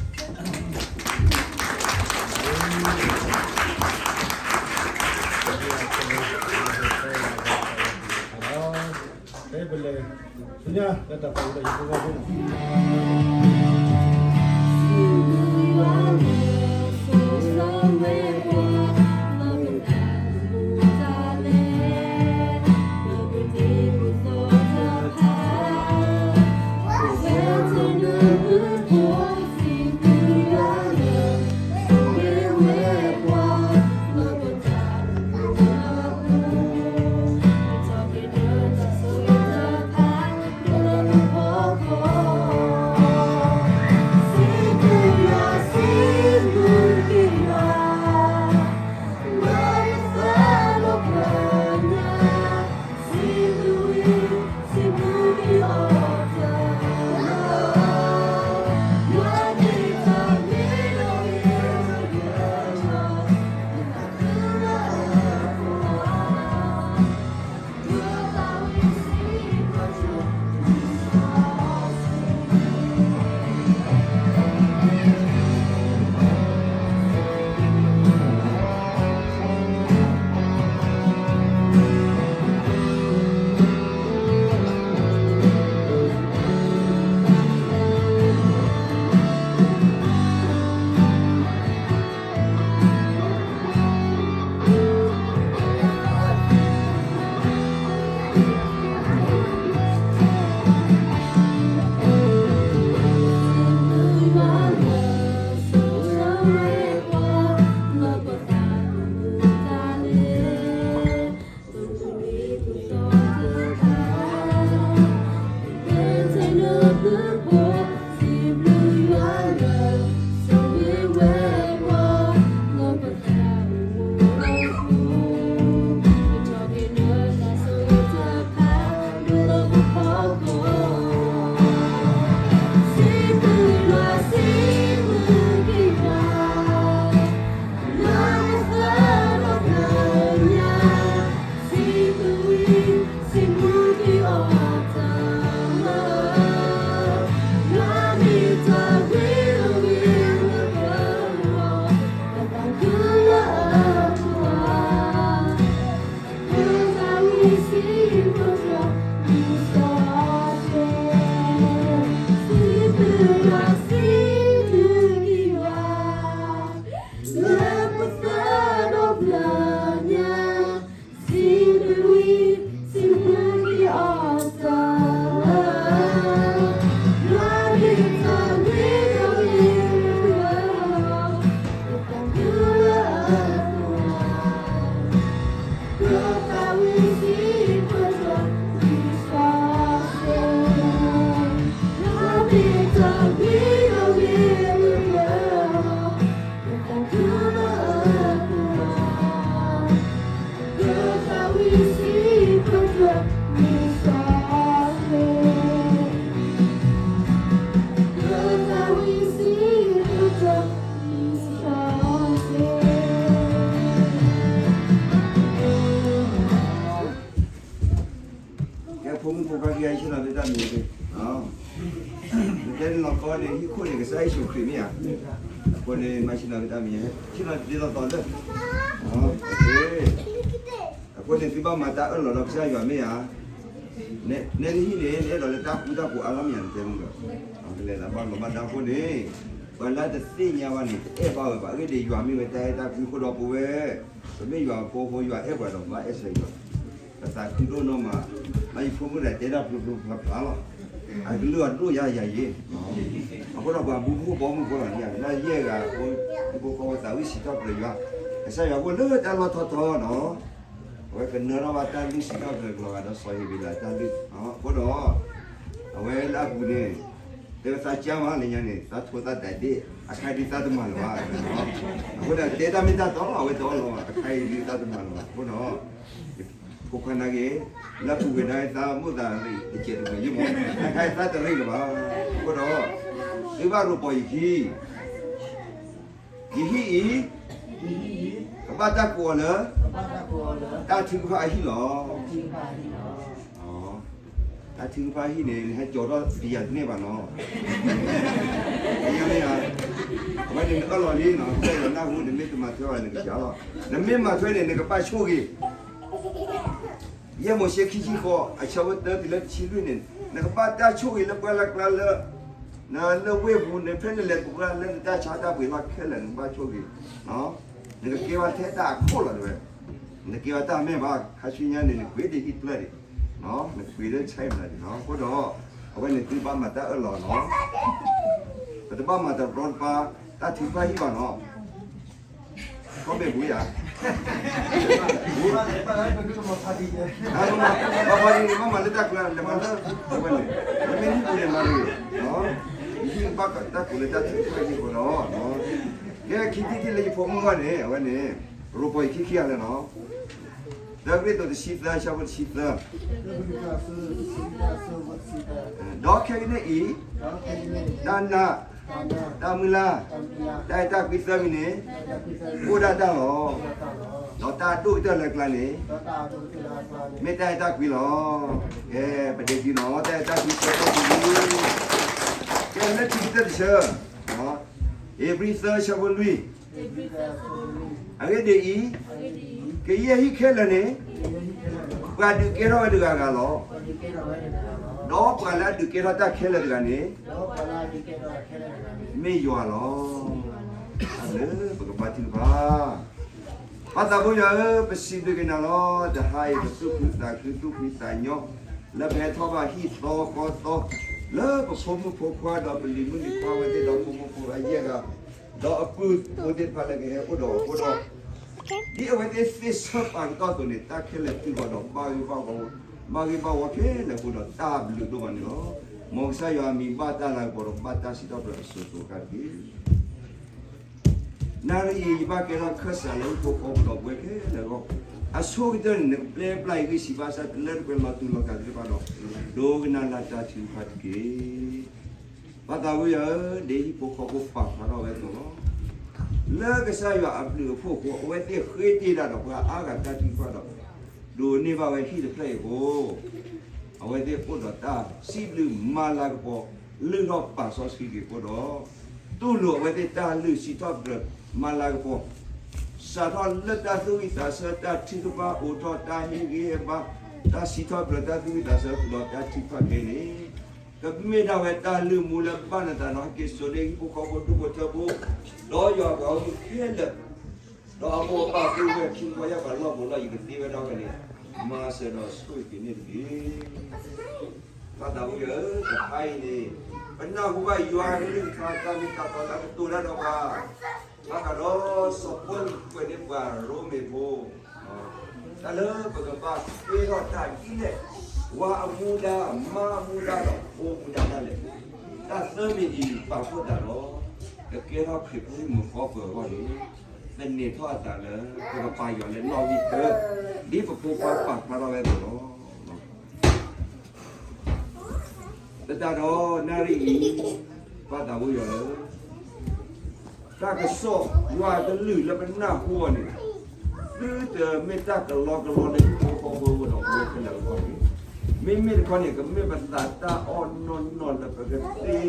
မးလီၤ. ဖဲပလဲၤဆူညါလၢတၢ်ပာ်ဝဲဒၣ်ယဖိဘီဖိန့ၣ်, ဖိမုၣ်ဖိခွါခံဂၤဆ့ၣ်နီၤလၢတၢ်မံၤ, နတဲန့ၣ်လီၤကီန့ၣ် ဟံၣ်ခိၣ်န့ၣ် ကစၢ်ယ့ၣ်ၡူးခရံာ်မ့ၢ်ဧါ. အဃိန့ၣ် မၤဆ့ၣ်နီၤလၢတၢ်မံၤ, ဆ့ၣ်နီၤဒ်သိးသိးလၢ အဃိန့ၣ် သုဘၣ်မၤတၢ်အၢၣ်လီၤဒီးကစၢ်ယွၤမ့ၢ်ဧါ. နဲနဟံၣ်န့ၣ် နအဲၣ်ဒိးလၢတၢ်ဃူတၢ်ဖိးအါလီၤမ့ၢ်ဧါ နတဲမုၢ်ဒီး ကလဲၤသးဘၣ်လီၤဘၣ်ဒါအဃိန့ၣ် ပှၤလၢတသ့ၣ်ညါဘၣ်န့ၣ် တအဲၣ်ဘၣ်ဝဲဘၣ်. အဂ့ၢ်ဒ်အံၤ ယွၤမ့ၢ်ဝဲတၢ်အဲၣ်တၢ်ကွံအဃိဒီး ပဝဲ ပမ့ၢ်ယွၤအဖိအဃိ ယွၤအဲၣ်ပှၤဒီးပဘၣ်အဲၣ်ဆၢယွၤ, ပသးခုဒိၣ်နီၢ်မး, လၢယဖိမုၣ်တဂၤတဲတၢ်ဖျိဖျိဖျါဖျါလီၤ. အကလုၢ်အဒိၣ်ယါယၤယ့ၣ်, အဃိဒီးပှၤဘုဖှိၣ်ဘီမုၢ်ဖိလီၤန့ၣ် လၢယဲၢ်ဂၤအဃိ ဟံၣ်ဖိဃီဖိသးဝံၣ်စံးထီၣ်ပတြၢၤယွၤ, ကစၢ်ယွၤအဃိလၢတၢ်လီၢ်ထီထီနီၤ အဝဲကနၢထီၣ်ဘၣ်တၢ်လုၢ်စံးထီၣ်ပတြၢၤကလီၤဂာ်ဒီးစီၤဧ့ၤဘ့လးတၢ်လုၢ်, အဃိဒီး အဝဲလၢအပူၤန့ၣ် တဲဝဲသးကၢမးလၢညါန့ၣ် သးထိသးဒဲးဒ့ၣ် အခါဒုးသးတမၤလၢၤဘၣ်, အဃိဒီးတဲတၢ်မ့ၢ်တၢ်တီလီၤ အဝဲတအီၣ်လီၤဘၣ် အခါအံၤဒုးသးတမၤလၢၤဘၣ် အဃိဒီး ဖိခွါနာ်က့ၤ လၢပူၤကွံာ်နာ်က့ၤသးမိၣ်သးရံၣ်တစဲးတမှဲၤယ့ၣ်မး အခါအံၤသးတရံၣ်လၢၤဘၣ်, အဃိဒီး သုဘၣ်ရိၤပီၤယခံ ယဟံၣ်အံၤ ကဘၣ်တၢ်ကိးအီၤလၢ တၢ်ထုကဖၣ်အဟံၣ်လီၤ. တၢ်ထုကဖၣ်အဟံၣ်န့ၣ် နဟဲကၠီၤထီၣ်တယၤတန့ၢ်ဘၣ်နီၤ. အဝဲန့ၣ်နအၢၣ်လီၤလံနီၤ ကစၢ်ယွၤနၢ်ဟူ နမ့ၢ်တမၤထွဲဘၣ် နကစၢ်လီၤ. နမ့ၢ်မၤထွဲန့ၣ် နကဘၣ်ဆိၣ်ဂ့ၤ ယဲၢ်မိၤၡ့ခံဆံဃိး အဆၢဖိတၢတုၤလၢတဆံလွံၢ်န့ၣ် နကဘၣ်တၢ်ဆိၣ်ဂ့ၤလၢပှၢ်လၢ်ကျါလၢ နလၢဝ့ၢ်ပူၤန့ၣ် ဖဲနလဲၤတပှၢ်လၢနတၢ်ဆါတၢ်ပှ့ၤလီၢ်ခဲလၢာ် နကဘၣ်ဆိၣ်ဂ့ၤ, နကကဲဘၣ်ထဲတၢ်အခိၣ်လီၤတဲဝဲ, နကဲဘၣ်တၢ်မဲာ်ဘၣ် ခါဆူညါန့ၣ် နပှ့ၤဒ်ဟံၣ်တဖျၢၣ်န့ၣ်, နပှ့ၤလၢဆဲးမနၤန့ၣ်, အဃိဒီး အဝဲန့ၣ်သုဘၣ်မၤတၢ်အၢၣ်လီၤနီၤ, ပတဘၣ်မၤတရီတပါ တၢ်ထုကဖၣ်ဟံၣ်ဘၣ်နီၤ ခီဘ့ၣ်ပူၤယၤ, ဘၣ်ဖီဒ်န့ၣ်မ့ၢ်မၤလၢတၢ်ကျါ လဲၤမၤလၢ အဝဲန့ၣ်, နမ့ၢ်ဟံၣ်ပူၤန့ၣ်မၤတဂ့ၤ, ယဟံၣ်ဘၣ်တၢ်ကိးလၢတၢ်ထုကဖၣ်ဟံၣ်အဃိဒီး, ကဲခံထံၣ်ထံၣ်လၢယဖိမုၣ်ဂီၢ်န့ၣ် အဝဲန့ၣ်, ရိၤပီၤယခံခံဂၤလၢာ်နီၤ တၢကရံၣ်သူးတဆံသၢ ဆၢဖိတဆံသၢ, ဒီးခဲကနံၣ်အံၤ, တၢ်နာ်, တၢ်မုၢ်လၢ်, တၢ်အဲၣ်တၢ်ကွံသၢမံၤန့ၣ်, အိၣ်ဒၣ်တၢ်လီၤ. ဒီးတၢ်ဒိၣ်ကတၢၢ်လၢကျါန့ၣ်, မ့ၢ်တၢ်အဲၣ်တၢ်ကွံလီၤ. ကဲ, ပဒ့ခံနီၤ တၢ်အဲၣ်တၢ်ကွံဆၢထီၣ်ကွံ, ကဲလၢခံကတၢၢ်တဆၢ, ဧ့ၤဘြံၤသၢ ဆၢဖိလွံၢ် အဂ့ၢ်ဒ်အံၤ, ကယဲၢ်ဟံၣ်ခဲလၢာ်န့ၣ်, ပှၤဒုးကဲထီၣ်ဝဲတဂၤဂၤလီၤ. ဒီးပှၤလၢအဒုးကဲထီၣ်တၢ်ခဲလၢာ်တဂၤန့ၣ်, မ့ၢ်ယွၤလီၤ. လၢပကဘါထုကဖၣ်, ပၢ်သးဘိယွၤဧၢ, ပစံးဘျုးက့ၤနၤလီၤ. တဟါအံၤ ပသူၣ်ခုသးခု သူၣ်ဖှံသးညီ, လၢပဟဲထီၣ်ဘၣ်ဟံၣ်သီဃီသီ, လၢပဖိမုၣ်ဖိခွါဒီးပလံၤမုၣ်လံၤခွါဝဲသ့ၣ်ဒီးဖိမုၣ်ဖိခွါယဲၢ်ဂၤ ဒီးအပုၢ်ဖိသ့ၣ်တဖၣ်လၢကဟဲအိၣ်ဒီးအဃိဒီး, ဒ်အဝဲသ့ၣ်သ့ၣ်ဆၢပာ်ကတီၢ်အသိးန့ၣ် တၢ်ခဲလၢာ်တုၤဃီၤဒီး ဘၣ်ဂ့ၢ်ဘၣ်ဝီ, ဘၣ်ဂ့ၢ်ဘၣ်ဝီခဲလၢာ်အဃိဒီး တၢ်ဘျုးဒိၣ်မးန့ၣ်လီၤ. မ်ကစၢ်ယွၤအမံၤဘၣ်တၢ်လၤကပီၤဒီး ဘၣ်တၢ်စံးထီၣ်ပတြၢၤအစိၤစိၤအဃၣ်တက့ၢ်. နၣ်ရံၣ်အံၤ ယဘၣ်ကဲထီၣ်ခၢၣ်စးလၢဟံၣ်ဖိဃီဖိဒီးပဝဲခဲလၢာ်အဂီၢ်, အဆိကတၢၢ်န့ၣ် နကပျဲပျၢ်ယဂံၢ်ဆံးဘၣ်ဆၣ် တလၢတပှဲၤလီၤတူာ်လီၤကာ်သ့ၣ်တဖၣ်ဒီး, ဒိကနၣ်လၢတၢ်ထုကဖၣ်တက့ၢ်. ပၢ်သးဘိယွၤဧၢ, ဒ်ဟံၣ်ဖိဃီဖိပာ်ဖျါထီၣ်ဝဲအသိးလီၤ. လၢကစၢ်ယွၤအဘျုးအဖှိၣ်အဃိ အဝဲသ့ၣ်ဃ့တ့ၢ်တၢ်ဒီးပှၤအါဂၤတၢ်ထုကဖၣ်ဒီး, ဒိးန့ၢ်ဘၣ်ဝဲဟံၣ်တဖျၢၣ်အံၤအဃိ အဝဲသ့ၣ်အိၣ်ဒီးတၢ်စံးဘျုးမၤလၤကပီၤ လုၢ်ထီၣ်ပာ်စီဆှံက့ၤအဃိဒီး, တူၢ်လိာ်အဝဲသ့ၣ်တၢ်လုၢ်စံးထီၣ်ပတြၢၤမၤလၤကပီၤ, စးထီၣ်လၢတၢ်သူၣ်ဝံၣ်သးဆၢ တၢ်ထုကဖၣ်အိးထီၣ် တၢ်ဟ့ၣ်ဂံၢ်ဟ့ၣ်ဘါ, တၢ်စံးထီၣ်ပတြၢၤတၢ်သူၣ်ဝံၣ်သးဆၢဒီးတၢ်ထုကဖၣ်ခဲအံၤန့ၣ်, ကမ့ၢ်ဒၣ်ဝဲတၢ်လုၢ်မူလၢဘၣ်နသးဒီးဟဲက့ၤစိာ်န့ၢ်ဟံၣ်ဖိဃီဖိဒူၣ်ဖိထၢဖိ, ဒီးယွၤအပှၤဂီၢ်မုၢ်ခဲလၢာ် ဒီးအမိၢ်အပၢ်ပုၢ်ဝဲၢ်ခံခွါယာ်ပှၤလီၢ်မူလီၢ် ယကသ့ဝဲဒၣ်ဝဲန့ၣ်, မၤစၢၤဒီးဆိၣ်ဂ့ၤက့ၤန့ၢ်တက့ၢ်. ပၢ်သးဘိယွၤဧၢ, တဟါအံၤန့ၣ်, ပနၢ်ဟူဘၣ်ယွၤအကလုၢ်ကထါတၢ်မ့ၢ်တၢ်တီလၢအကတိၤတၢ်ဒီးပှၤ, ဘၣ်ဃးဒီးစီၤပီလူးကွဲးန့ၢ်ပှၤရိမ့ၤဖိ တၢ်လၢပကဘၣ်ဃ့ထီၣ်တၢ်ဒ်လဲၣ်, ဝၤအမူဒါ, မါအမူဒါဒီးဖိမူဒါဒၣ်လဲာ်, တၢ်သၢမံၤအံၤပာ်ဖှိၣ်သးဒီး, ကကဲထီၣ်ခရံာ်ဖိမုၣ်ဃီပၢၤအဂီၢ်န့ၣ်, သန့ၤထီၣ်အသးလၢ ပကပာ်ယွၤလၢနီၣ်ဂံၢ်သၢ, ဒ်ပဖိခွါပာ်ဖျါထီၣ်ဝဲအသိးလီၤ. လၢတၢ်ဒီးနၣ်ရံၣ်အံၤ, ပၢ်သးဘိယွၤဧၢ, တၢ်ကစီၣ်ယွၤအကလုၢ်လၢပနၢ်ဟူအီၤန့ၣ်, သုတမ့ၢ်တၢ်ကလီကလီလၢဟံၣ်ဖိဃီဖိအဂီၢ်ဒီးပဝဲခဲလၢာ်အဂီၢ်န့ၣ်, မ့မ့ၢ်တခီန့ၣ် ကမ့ၢ်ပသးတၢ်အီၣ်နီၢ်နီၢ်လၢပကသ့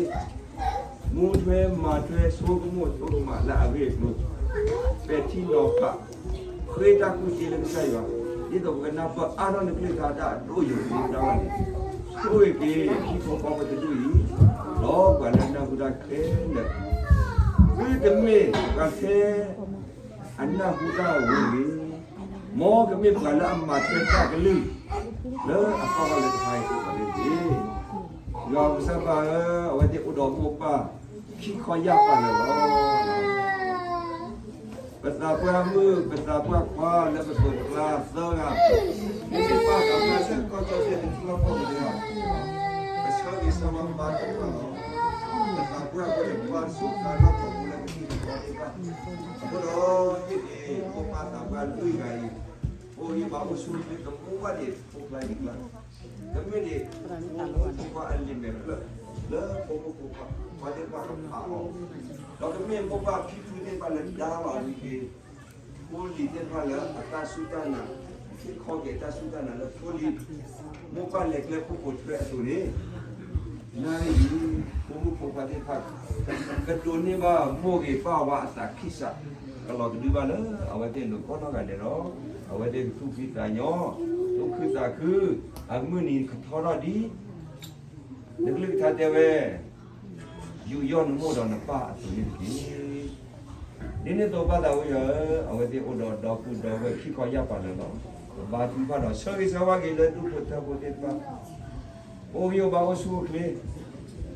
မူထွဲမၤထွဲဆိကမိၣ်ဆိကမးလၢအဂ့ၢ်အကျိၤ, ပဲာ်ထံနီၤဖး ဃ့တၢ်ကူၣ်သ့လၢကစၢ်ယွၤ, ဒ်သိးပကနၢ်ပၢၢ်အါထီၣ်နချ့ၣ်ကထါတၢ်အဒိၣ်ယိာ်သ့တၢ်ဝဲန့ၣ်, ဆိၣ်ဂ့ၤက့ၤ ဟံၣ်ဖိဃီဖိတဒူၣ်အံၤ, ဒီးပှၤလၢနၢ်ဟူတၢ်ခဲလၢာ်, သုတမ့ၢ်ပှၤထဲ အနၢ်ဟူတၢ်အဝဲန့ၣ်, မ်ကမ့ၢ်ပှၤလၢအမၤထွဲတၢ်ကလုၢ် လၢအသီၣ်ထီၣ်လၢတဟါအံၤအဂီၢ်န့ၣ်တက့ၢ်. ယွၤကစၢ်ပၢ်ဧၢ, အဝဲသ့ၣ်အိၣ်ဒီးမိၢ်ပၢ် ခံခီယၢ်ပာ်လၢာ်လီၤ. ပသးပှၢ်မုၣ် ပသးပှၢ်ခွါလၢပသိးပကျါသၢဂၤ, မ့ၢ်ပၢ်သးပှၢ်ဆၢကတီၢ်ကၠီၣ်စဲၣ်တထံၣ်လီၢ်ကီၢ်ပူၤတဂၤ, ပဆၢဂ့ၤဆၢဝါဘါထုကဖၣ်လီၤ. ပသးပှၢ်ဖိန့ၣ် ပၢ်ဆိၣ်သးနီၢ်ကီၢ်ပူၤလၢကသံၣ်ကသီသ့ၣ်တဖၣ်, အဃိဒီးဟ့ၣ်ဂ့ၤမိၢ်ပၢ်သးပှၢ်လွံၢ်ဂၤအံၤ, အိၣ်ယံၤဘၣ်အိၣ်ဆူၣ်အိၣ်ချ့ ကမူဘၣ်ဒံးဖိကျါယံၤကျါ, ကမ့ၢ်ဒံး ဖိမုၣ်ဖိခွါအလံာ်မဲာ်ဖျၢၣ် လၢဖိမုၣ်ဖိခွါသ့ၣ်တဖၣ်ကဖးအီၤ, ဒီးကမ့ၢ်မိၢ်ပၢ်ဖံဖုသ့ၣ်တဖၣ်လၢဒါလီၤအဂ့ၤက့ၤ ဖိလံၤသ့ၣ်တဖၣ်လၢအတၢ်စူၢ်တၢ်နာ်, ဟ့ၣ်ခီက့ၤတၢ်စူၢ်တၢ်နာ်လၢဖိလံၤ, မိၢ်ပၢ်လဲၤကျဲခိၣ်ပိာ်ထွဲအသိးန့ၣ်, နၣ်ရံၣ်အံၤ ဖိမုၣ်ဖိခွါသ့ၣ်တဖၣ် ကဒိးန့ၢ်ဘၣ်မိၢ်ဂ့ၤပၢ်ဝါအသးခံစး, ကလီၤကဒုဘၣ်လၢအဝဲသ့ၣ်လိၤကိးနီၢ်ဂၤဒဲးဒီး, အဝဲသ့ၣ်ကသူၣ်ဖှံသးညီ, သူၣ်ခုသးခု, အမုၢ်နံၤကထီထီၣ်ဒ် နကလုၢ်ကထါတဲဝဲ, ယူးယီၣ်နမိၢ်ဒီးနပၢ်အသိးန့ၣ်တက့ၢ်. ဒ်န့ၣ်အသိးပၢ်သးဝံယွၤဧၢ, အဝဲသ့ၣ်အိၣ်ဒီးဒီပုၢ်ဒီဝဲၢ်ခံခီယၢ်ပာ်လၢာ်လီၤ. ပဘါထုကဖၣ်ဒီးဆၢဂ့ၤဆၢဝါက့ၤလၢဒူၣ်ဖိထၢဖိသ့ၣ်တဖၣ်, အိၣ်ဂံၢ်အိၣ်ဘါအိၣ်ဆူၣ်အိၣ်ချ့,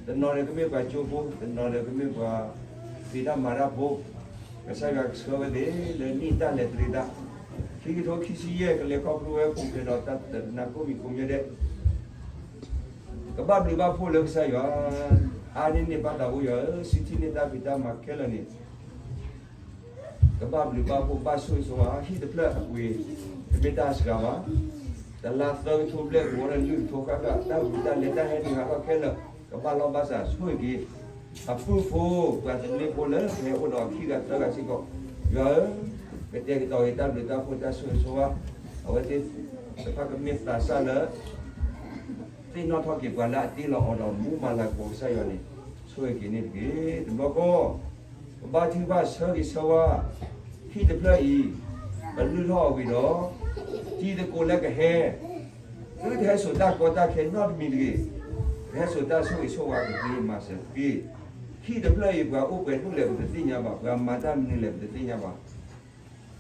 တနီၤဒီးကမ့ၢ်ပှၤကၠိဖိ, တနီၤဒီးကမ့ၢ်ပှၤ ဖံးတၢ်မၤတၢ်ဖိ, ကစၢ်ယွၤကဆှၢဝဲသ့ၣ်လၢနံၣ်တၢ်လဲၤတရံးတၢ်, ခံကထိခံဆံယဲၢ် ကလဲၤခီဖျိဝဲပူၤဖျဲးဒီးတၢ်နးကိးမံၤကိးမံၤဒဲး ကဘၣ်ဘျုးဘၣ်ဖှိၣ်လၢကစၢ်ယွၤ, အါန့ၢ်န့ၢ်ဘၣ်သးဝံယွၤဧၢ, စံးထံၣ်န့ၢ်တၢ်ဖံးတၢ်မၤခဲလၢာ်န့ၣ်, ကဘၣ်ဘျုးဘၣ်ဖှိၣ်ဘၣ်ဆိၣ်ဂ့ၤဆိၣ်ဝါ, ဟံၣ်တဖျၢၣ်အပှ့ၤ, တမ့ၢ်တၢ်စှၤဘၣ်, တလါသၢကထိဘျဲၣ်ကဝီၤဒီးလွံၢ်ကထိဃၣ်ဃၣ်, တၢ်ဟူးတၢ်လဲၤတၢ်ဟဲနုာ်ဟးထီၣ်ခဲလၢာ်, ကဘၣ်လီၢ်ဘၣ်စးဆိၣ်ဂ့ၤက့ၤ အပုၢ်ဖိ ပှၤသန့ၤဖိလၢပဟဲအိၣ်ဒီးခံဂၤသၢဂၤစ့ၢ်ကီး, ယွၤဧၢ, ကတဲာ်ကတီၤက့ၤတၢ်ဘျုးတၢ်ဖှိၣ်တၢ်ဆိၣ်ဂ့ၤဆိၣ်ဝါ, အဝဲသ့ၣ်တဖၣ်ကမ့ၢ်သးစၢ်လၢ သ့ၣ်နီၣ်ထီၣ်က့ၤပှၤလၢအတ့လီၤအီၤဒီးမူမၤလၤကပီၤကစၢ်ယွၤန့ၣ်, ဆိၣ်ဂ့ၤက့ၤန့ၣ်တက့ၢ်. တဘျီဃီ ပဘါထုကဖၣ်ဆၢဂ့ၤဆၢဝါ, ဟံၣ်တဖျၢၣ်အံၤ ပလုၢ်ထီၣ်အဝံၤဒီး တံၤသကိးလၢကဟဲ, သုတဟဲစိာ်တၢ်ကီတၢ်ခဲနီတမံၤတဂ့ၤ, ကဟဲစိာ်တၢ်ဆိၣ်ဂ့ၤဆိၣ်ဝါကသ့မၤစၢၤတက့ၢ်. ဟံၣ်တဖျၢၣ်အံၤ ပှၤအိၣ်ပှဲၤဒူၣ်လဲၣ်ပတသ့ၣ်ညါဘၣ်, ပှၤမၤတၢ်မနုၤလဲၣ်ပတသ့ၣ်ညါဘၣ်.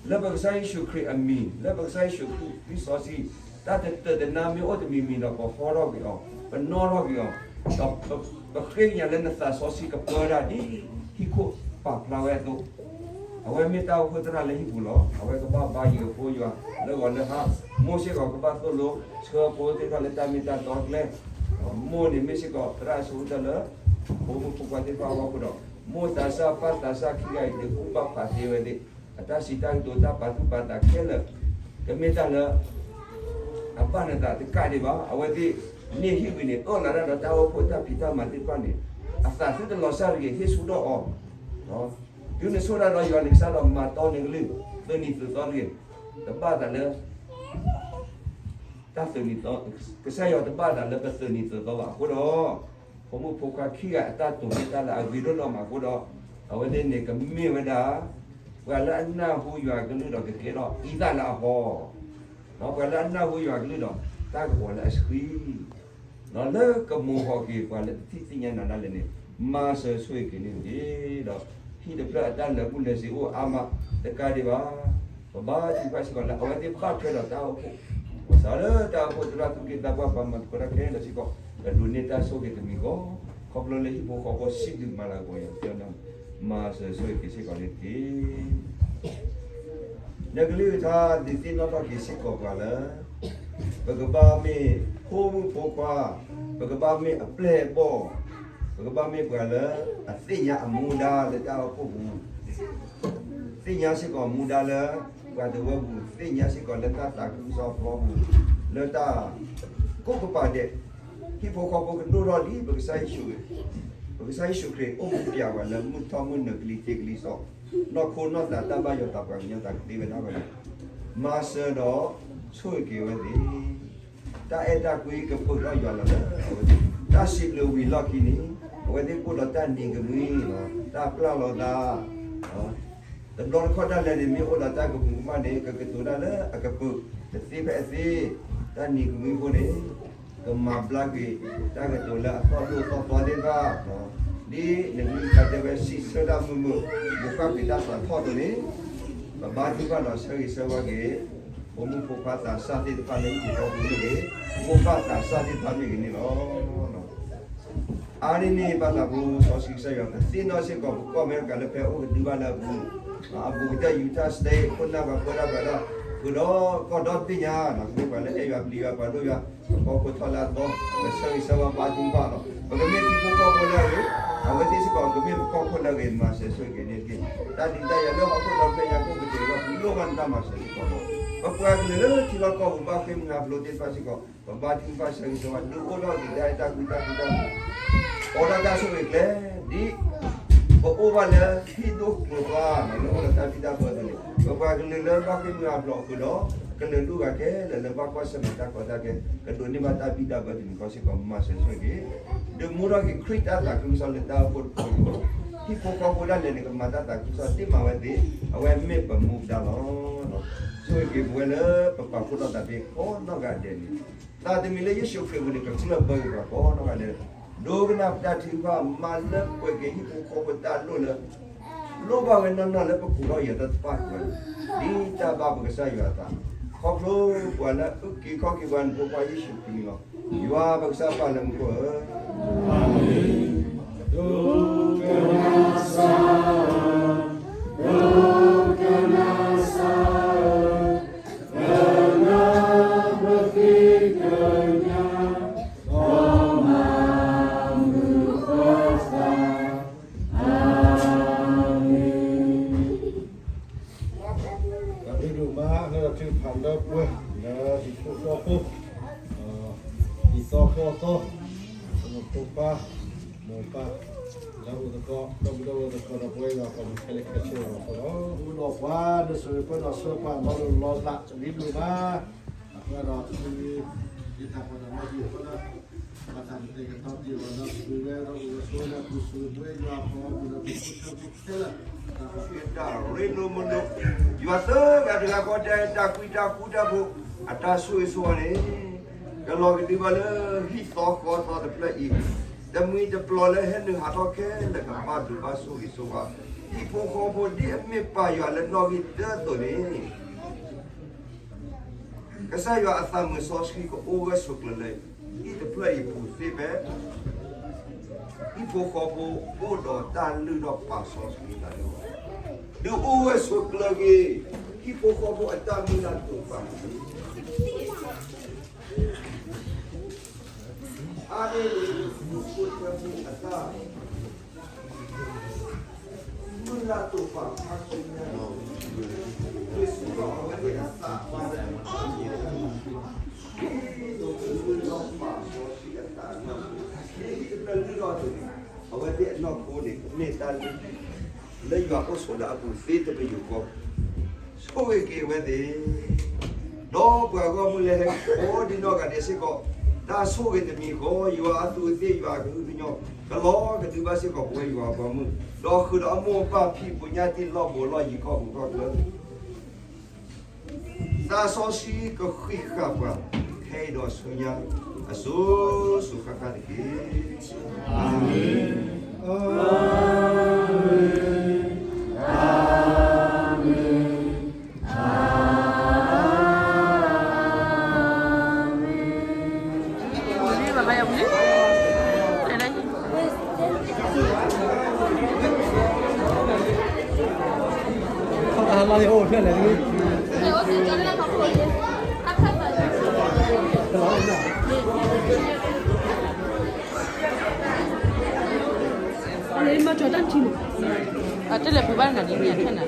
လၢပကစၢ်ယ့ၣ်ၡူးခရံာ်အမံၤ, လၢပကစၢ်ယ့ၣ်ၡူးခရံာ်စီဆှံ, တၢ်တတၢာ်တနါမ့ၢ်အိၣ်တမံၤမံၤဒီး ပဟီထီၣ်ကွံာ်အီၤ, ပနီၣ်ထီၣ်ကွံာ်အီၤ, ဒီးပဃ့ကညးလၢနသးစီဆှံကပၢဒၣ်ဒ်ဟံၣ်ခိၣ်ပာ်ဖျါဝဲအသိး, အဝဲမ့ၢ်တၢ်အိၣ်ဖှိၣ်သရၣ်လၢဟံၣ်ပူၤလီၤ. အဝဲကဘၣ်ဘါယွၤဖိယွၤလၢဂီၤလၢဟါ, မိၢ်စ့ၢ်ကီးကဘၣ်သိၣ်လိဆှၢဖိသ့ၣ်တဖၣ်လၢတၢ်မ့ၢ်တၢ်တီအကျဲ, မိၢ်န့ၣ်မ့ၢ်စ့ၢ်ကီးသရၣ်အဆိကတၢၢ်လၢ ဖိမုၣ်ဖိခွါသ့ၣ်တဖၣ်အဂီၢ်အဃိဒီး, မိၢ်သးစၢ်ပၢ်သးစၢ်ခံဂၤအံၤ ဒုးကူၣ်ဘၣ်ဖးသ့ဝဲသ့ၣ်, အတၢ်စံးတၢ်ကတိၤတၢ်ပာ်သူၣ်ပာ်သးခဲလၢာ်, တမ့ၢ်တၢ်လၢ အဘၣ်နသးတကးဒံးဘၣ်. အဝဲသ့ၣ်န့ၣ်ဟံၣ်ဝံၤန့ၣ် အၢၣ်လီၤတၢ်ဒီးတၢ်အိၣ်ဖှိၣ်တၢ်ဖံးတၢ်မၤသ့ၣ်တဖၣ်န့ၣ်, အသးသုတလီၤစၢ်တဂ့ၤ ဟ့ၣ်ဆူၣ်ထီၣ်အီၤ, တုၤနဆိၣ်တၢ်ဒီးယွၤန့ၣ် ကစၢ်ဒီးမၤတီနကလုၢ်, သုးနံၤသုးသီတဂ့ၤ, တဘၣ်သးလၢ တၢ်သုးနံၤသီ, ကစၢ်ယွၤတဘၣ်သးလၢပသုးနံၤသုးသီဘၣ်အဃိဒီး, ဖိမုၣ်ဖိခွါခံဂၤအတၢ်တိာ်မ့ၢ်တၢ်လၢအဂ့ၤဒိၣ်လီၤမးအဃိဒီး, အဝဲသ့ၣ်န့ၣ်ကမ့ၢ်ဝဲဒၣ် ပှၤလၢအနၢ်ဟူယွၤကလုၢ်ဒီးကကဲထီၣ်အံသၣ်လၢအဟီ, ဒီးပှၤလၢအနၢ်ဟူယွၤကလုၢ်ဒီး တၢ်ကပီၤလၢအဆှံ ဒီးလၢကမိၤဟီၣ်က့ၤပှၤလၢတထံၣ်သ့ၣ်ညါနၤဒၣ်လဲာ်န့ၣ်, မၤစၢၤဆိၣ်ဂ့ၤက့ၤန့ၣ်တက့ၢ်. ဒီးဟံၣ်တဖျၢၣ်အတၢ်လၢာ်ဘူၣ်လၢာ်စ့ၤအိၣ်အါမးတကးဒံးဘၣ်. ပဘါထုကဖၣ်စ့ၢ်ကီးလၢအဝဲသ့ၣ်ဘၣ်ထွဲဒီးတၢ်အိၣ်ဖှိၣ်, ပစးလၢတၢ်အိၣ်ဖှိၣ်သရၣ်သူၣ်က့သးပှၢ်ပှၤမၤသကိးတၢ်ခဲလၢာ်စ့ၢ်ကီး, ကဒိးန့ၢ်တၢ်ဆိၣ်ဂ့ၤတမံၤဃီ, ခီဖျိလၢဟံၣ်ဖိဃီဖိစံးဘျုးမၤလၤကပီၤယွၤသ့ၣ်ညါ, မၤစၢၤဆိၣ်ဂ့ၤက့ၤစ့ၢ်ကီးန့ၣ်တက့ၢ်. နကလုၢ်ကထါဒုးသ့ၣ်နီၣ်ထီၣ်က့ၤစ့ၢ်ကီးပှၤလၢ ပကဘၣ်မ့ၢ်ဖိမုၣ်ဖိခွါ, ပကဘၣ်မ့ၢ်အပျဲၢ်အဘီၣ်, ပကဘၣ်မ့ၢ်ပှၤလၢအသ့ၣ်ညါအမူဒါလၢတၢ်အိၣ်ဖှိၣ်ပူၤ, သ့ၣ်ညါစ့ၢ်ကီးမူဒါလၢ ပှၤတဝၢပူၤ, သ့ၣ်ညါစ့ၢ်ကီးလၢတၢ်သးခုကစီၣ်ဖျီပူၤ, လၢတၢ်ကိးကပၤဒဲး, ဟံၣ်ဖိဃီဖိကဒိၣ်ထီၣ်ဒ်ပကစၢ်ယ့ၣ်ၡူး, ပကစၢ်ယ့ၣ်ၡူးခရံာ်အိၣ်မူပျဲဝဲလၢမုၢ်ထီၣ်မုၢ်နုာ်ကလံၤထံးကလံၤစီး, နီၢ်ခိနီၢ်သးတၢ်ဘၣ်ယွၤသးပှၢ်ကညီသးကသ့ဝဲဒၣ်ဝဲန့ၣ်, မၤစၢၤဒီးဆိၣ်ဂ့ၤက့ၤဝဲသ့ၣ် တၢ်အဲၣ်တၢ်ကွံကဖုးထီၣ်ယွၤလီၤလၢအဝဲသ့ၣ် တၢ်စံးဘျုးဝံၤလီၢ်ခံန့ၣ် အဝဲသ့ၣ်အိၣ်ဒီးတၢ်နံၤကမှံလီၤ, တၢ်ပျၢ်လီၤသး တဘျီတခီၣ်ဒၣ်လဲာ်န့ၣ် မ့ၢ်အိၣ်ဒီးတၢ်ကမူၤကမၣ်န့ၣ် ကကတိၤတၢ်လၢအကပၢၤ တသ့ဖဲအသ့, တၢ်နံၤကမှံဖိန့ၣ် ကမၤဘျါက့ၤ တၢ်ကတိၤလၢအသီၣ်ဒိၣ်သီၣ်သီသ့ၣ်တဖၣ်, ဒ်နကလုၢ်ကထါတဲဝဲ စံးဆၢတၢ်မုာ်မုာ် မိၢ်ပၢ်က့ၤတၢ်သးထီၣ်အသိးန့ၣ်, ပဘါထုကဖၣ်ဒီးဆၢဂ့ၤဆၢဝါက့ၤ ပမိၢ်ဖိခွါသးစၢ်သ့ၣ်တဖၣ်လၢဟံၣ်ဖိဃီဖိမ့ၢ်ဂ့ၤ, မိၢ်ပၢ်သးစၢ်သ့ၣ်တဖၣ်မ့ၢ်ဂ့ၤန့ၣ်လီၤ. အါန့ၢ်န့ၣ် ဘၣ်သးဖိစီဆှံကစၢ်ယွၤ ပသ့ၣ်နီၣ်စ့ၢ်ကီး ပကီၢ်အမဲရကၤလၢဖဲအိၣ်ကဒုဘၣ်လၢအပူၤ, အဘူးကတၢၢ် Utah State ခိၣ်နၢ်ပှၤပၢတၢ်ပှၤဒီး ဃုာ်ဒီးကီၢ်ဒီတဘ့ၣ်ညါ, မ့ၢ်ပှၤလၢအဲၣ်ယွၤပျံၤယွၤပှၤဒိၣ်ယွၤ ပကီၢ်ခိၣ်ထီၣ်လၢအသီ, ပဆၢဂ့ၤဆၢဝါဘါထုကဖၣ်လီၤ. ပကမ့ၢ်ထံဖိကီၢ်ဖိလၢအဂ့ၤ, အဝဲသ့ၣ်စ့ၢ်ကီး ကမ့ၢ်ပကီၢ်ခိၣ်လၢအဂ့ၤ မၤစၢၤဆိၣ်ဂ့ၤက့ၤန့ၣ်တက့ၢ်. တၢ်ဒုးတၢ်ယၤလၢဟီၣ်ခိၣ်ဒီဖျၢၣ်ညါကိၣ်ကတ့ၢ်ဒီး ပလိၣ်ဘၣ်နတၢ်မၤစၢၤစ့ၢ်ကီးလီၤ. ပပှၤကလုာ်လၢထံလီၢ်ကီၢ်ပူၤဘၣ်ဃ့ၢ်မှံဟးဖျိးသ့ၣ်တဖၣ်စ့ၢ်ကီး ပဘါထုကဖၣ်ဆၢဂ့ၤဆၢဝါ ဒုးအိၣ်ထီၣ်က့ၤတၢ်အဲၣ်တၢ်ကွံတၢ်ဃူတၢ်ဖိး အိၣ်ဒီးတၢ်ဆိၣ်ဂ့ၤကျဲ ဒ် ပအိၣ်ဘၣ်လၢဟံၣ်ဒိၣ်ကျိၤပှၢ် လၢအိၣ်ဒီးတၢ်ဘံၣ်တၢ်ဘၢအသိးန့ၣ် ပပှၤကလုာ်လၢဘၣ်ဃ့ၢ်မှံဟးဖျိးဃုာ်ဒီး ကလုာ်ဒူၣ်ဂၤခဲလၢာ်လၢဘၣ်ကွၢ်ဆၢၣ်မဲာ်တၢ်ကီတၢ်ခဲ ကဒိးန့ၢ်ဘၣ်တၢ်ဘံၣ်တၢ်ဘၢတမံၤဃီစ့ၢ်ကီး မၤစၢၤဆိၣ်ဂ့ၤက့ၤ ဒုးမူထီၣ်က့ၤခရံာ်တၢ်သးခုကစီၣ်လၢတၢ်အိၣ်ဖှိၣ်တဖၣ်အံၤလီၤ. ဟံၣ်ဖိဃီဖိဒၣ်လဲာ်န့ၣ် ကမၤတၢ်သးခုကစီၣ်တ့ၢ်မးဝဲသ့ၣ် အဝဲမ့ၢ်ပမူဒါလီၤ. ဆိၣ်ဂ့ၤက့ၤပဝဲလၢပပာ်ဖှိၣ်ထီၣ်သးသ့ကိးနီၢ်ဂၤဒဲးန့ၣ် သးတမံၤလၢယ့ၣ်ၡူးခရံာ်အပူၤန့ၣ် ကကျၢၢ်ဘၢက့ၤပှၤကိးနီၢ်ဂၤဒဲး, ဒိကနၣ်ပတၢ်ထုကဖၣ် မၤလၢပှဲၤက့ၤဟံၣ်ဖိဃီဖိတၢ်လိၣ်လၢ လိၣ်ဘၣ်ဝဲနီၢ်နီၢ်လၢပကူၣ်ထီၣ်ယဲၤတၢ်တဖၣ်အံၤလီၤ. ဒ်တၢ်ဘၣ်ပကစၢ်ယွၤအသး ခီဖျိပှၤလၢအုၣ်က့ၤခီၣ်က့ၤပှၤနဖိခွါယ့ၣ်ၡူးခရံာ်န့ၣ်လီၤ. ယွၤပကစၢ်ပၢ်လၢမူခိၣ်ဧၢ, ဒိကနၣ်စၢ်ဧၢ, ဒိကနၣ်စၢ်ဧၢ, ကနၣ်ပဃ့ကညး ဒီးမၤမုာ်ဃီသး, အၤမ့ၣ်. တၢ်ဘျုးဒိၣ်မး လၢတၢ်ထုကဖၣ်လၢပှဲၤ လၢဟံၣ်ဖိဃီဖိ ဟံၣ်သီဃီသီ ပမိၢ်ပၢ် မိၢ်ပၢ် လၢအိၣ်သကိး ဒီပုၢ်ဒီဝဲၢ်သကိးဒီး ပဝဲယွၤအပှၤမုၣ်ခဲလၢာ်ခဲဆ့လီၤ. ဒီးပှၤလၢစိၤပၢဒီးစိၤပှၤ မၤလိလီၤလး တၢ်ဘျုးဒိၣ်မး အဃိဒီး ယတၢ်ပီးတၢ်လီဟံၣ်အဃိဒီး ဘၣ်တၢ်ကတဲာ်ကတီၤတ့ၢ်အီၤဒီး ပဝဲဒီးအိၣ်ဝဲဆိးဝဲဒီး ပူၤစူၤပဝဲယွၤအပှၤမုၣ်ဒီး ပဖိဆၢဖိခဲလၢာ် တၢ်ပှၤကဲတၢ်ရ့လိာ်မုာ်လိာ် ယွၤသၢဂၤတဂၤဃီ တၢ်အဲၣ်တၢ်ကွံတၢ်ဃူတၢ်ဖိး အတၢ်ဆိၣ်ဂ့ၤဆိၣ်ဝါန့ၣ် ကလီၤကဒုဘၣ်လၢဟံၣ်သီဃီသီတဖျၢၣ်အံၤ တမှံၤတပျီၤလၢဟဲနုာ်ဟးထီၣ်ခဲလၢာ် ကဘၣ်ဒုးဘၣ်ဆိၣ်ဂ့ၤဆိၣ်ဝါ ဟံၣ်ဖိဃီဖိဒ်အမ့ၢ်ပၢ်ယွၤလၢနီၣ်ဂံၢ်ဒၢအသိးန့ၣ် ကစၢ်ယွၤအသးမုာ်စီဆှံကအိၣ်ဂၢၢ်ဆိးကျၢၤလၢ ဟံၣ်တဖျၢၣ်အံၤပူၤသ့ဖဲ ဟံၣ်ဖိဃီဖိအိၣ်ဒီးတၢ်လုၢ်ထီၣ်ပာ်စီဆှံအသးန့ၣ်လီၤ. ဒုးအိၣ်ဂၢၢ်ဆိးကျၢၤက့ၤ ဟံၣ်ဖိဃီဖိအတၢ်မုၢ်လၢ်တိာ်ပာ်န့ၣ် အါန့ၢ်န့ၣ် မူခိၣ်ထၢမူအတၢ် မုၢ်လၢ်တိာ်ပာ်ခါဆူညါ ဒ်သိးအဝဲသ့ၣ်အသးပှၢ်တၢ်န့ၣ် ဒ်သိးကလုၢ်ထီၣ်ပာ်စီဆှံအသးန့ၣ် ဒ်ဟံၣ်တဖျၢၣ်လုၢ်ထီၣ်အသိးန့ၣ် အဝဲသ့ၣ်အနီၢ်ခိန့ၣ် ကမ့ၢ်တၢ်လုၢ် လၢယွၤအိၣ်ဆိးလၢအပူၤသ့တပယူာ်ဃီ ဆိၣ်ဂ့ၤက့ၤအဝဲသ့ၣ် ဒီးပှၤဂီၢ်မုၢ်လၢဟဲကိးဒံနီၢ်ဂၤဒဲးစ့ၢ်ကီး တၢ်ဆိၣ်ဂ့ၤတမံၤဃီ ယွၤအသူးအသ့ၣ် ယွၤအကဟုကညီၢ် ကလီၤကဒုဘၣ်စ့ၢ်ကီးပဝဲယွၤအပှၤမုၣ် ဒီးဃုာ်ဒီးအမိၢ်အပၢ်ဖံးပညၣ်တံၢ်လီၢ်ဘိးလီၢ်ယံၤခီၣ်ပူၤခီၣ်ချၢ သးစီဆှံကဃံးဃာ်ပှၤ ခဲအံၤဒီးဆူညါ အစိၤစိၤဃၣ်ဃၣ်တက့ၢ်. အၤမ့ၣ်, အၤမ့ၣ်, အၤမ့ၣ်. အတလဲၤပူၤဘၣ်နၤဒ်န့ၣ် အခဲနၤ.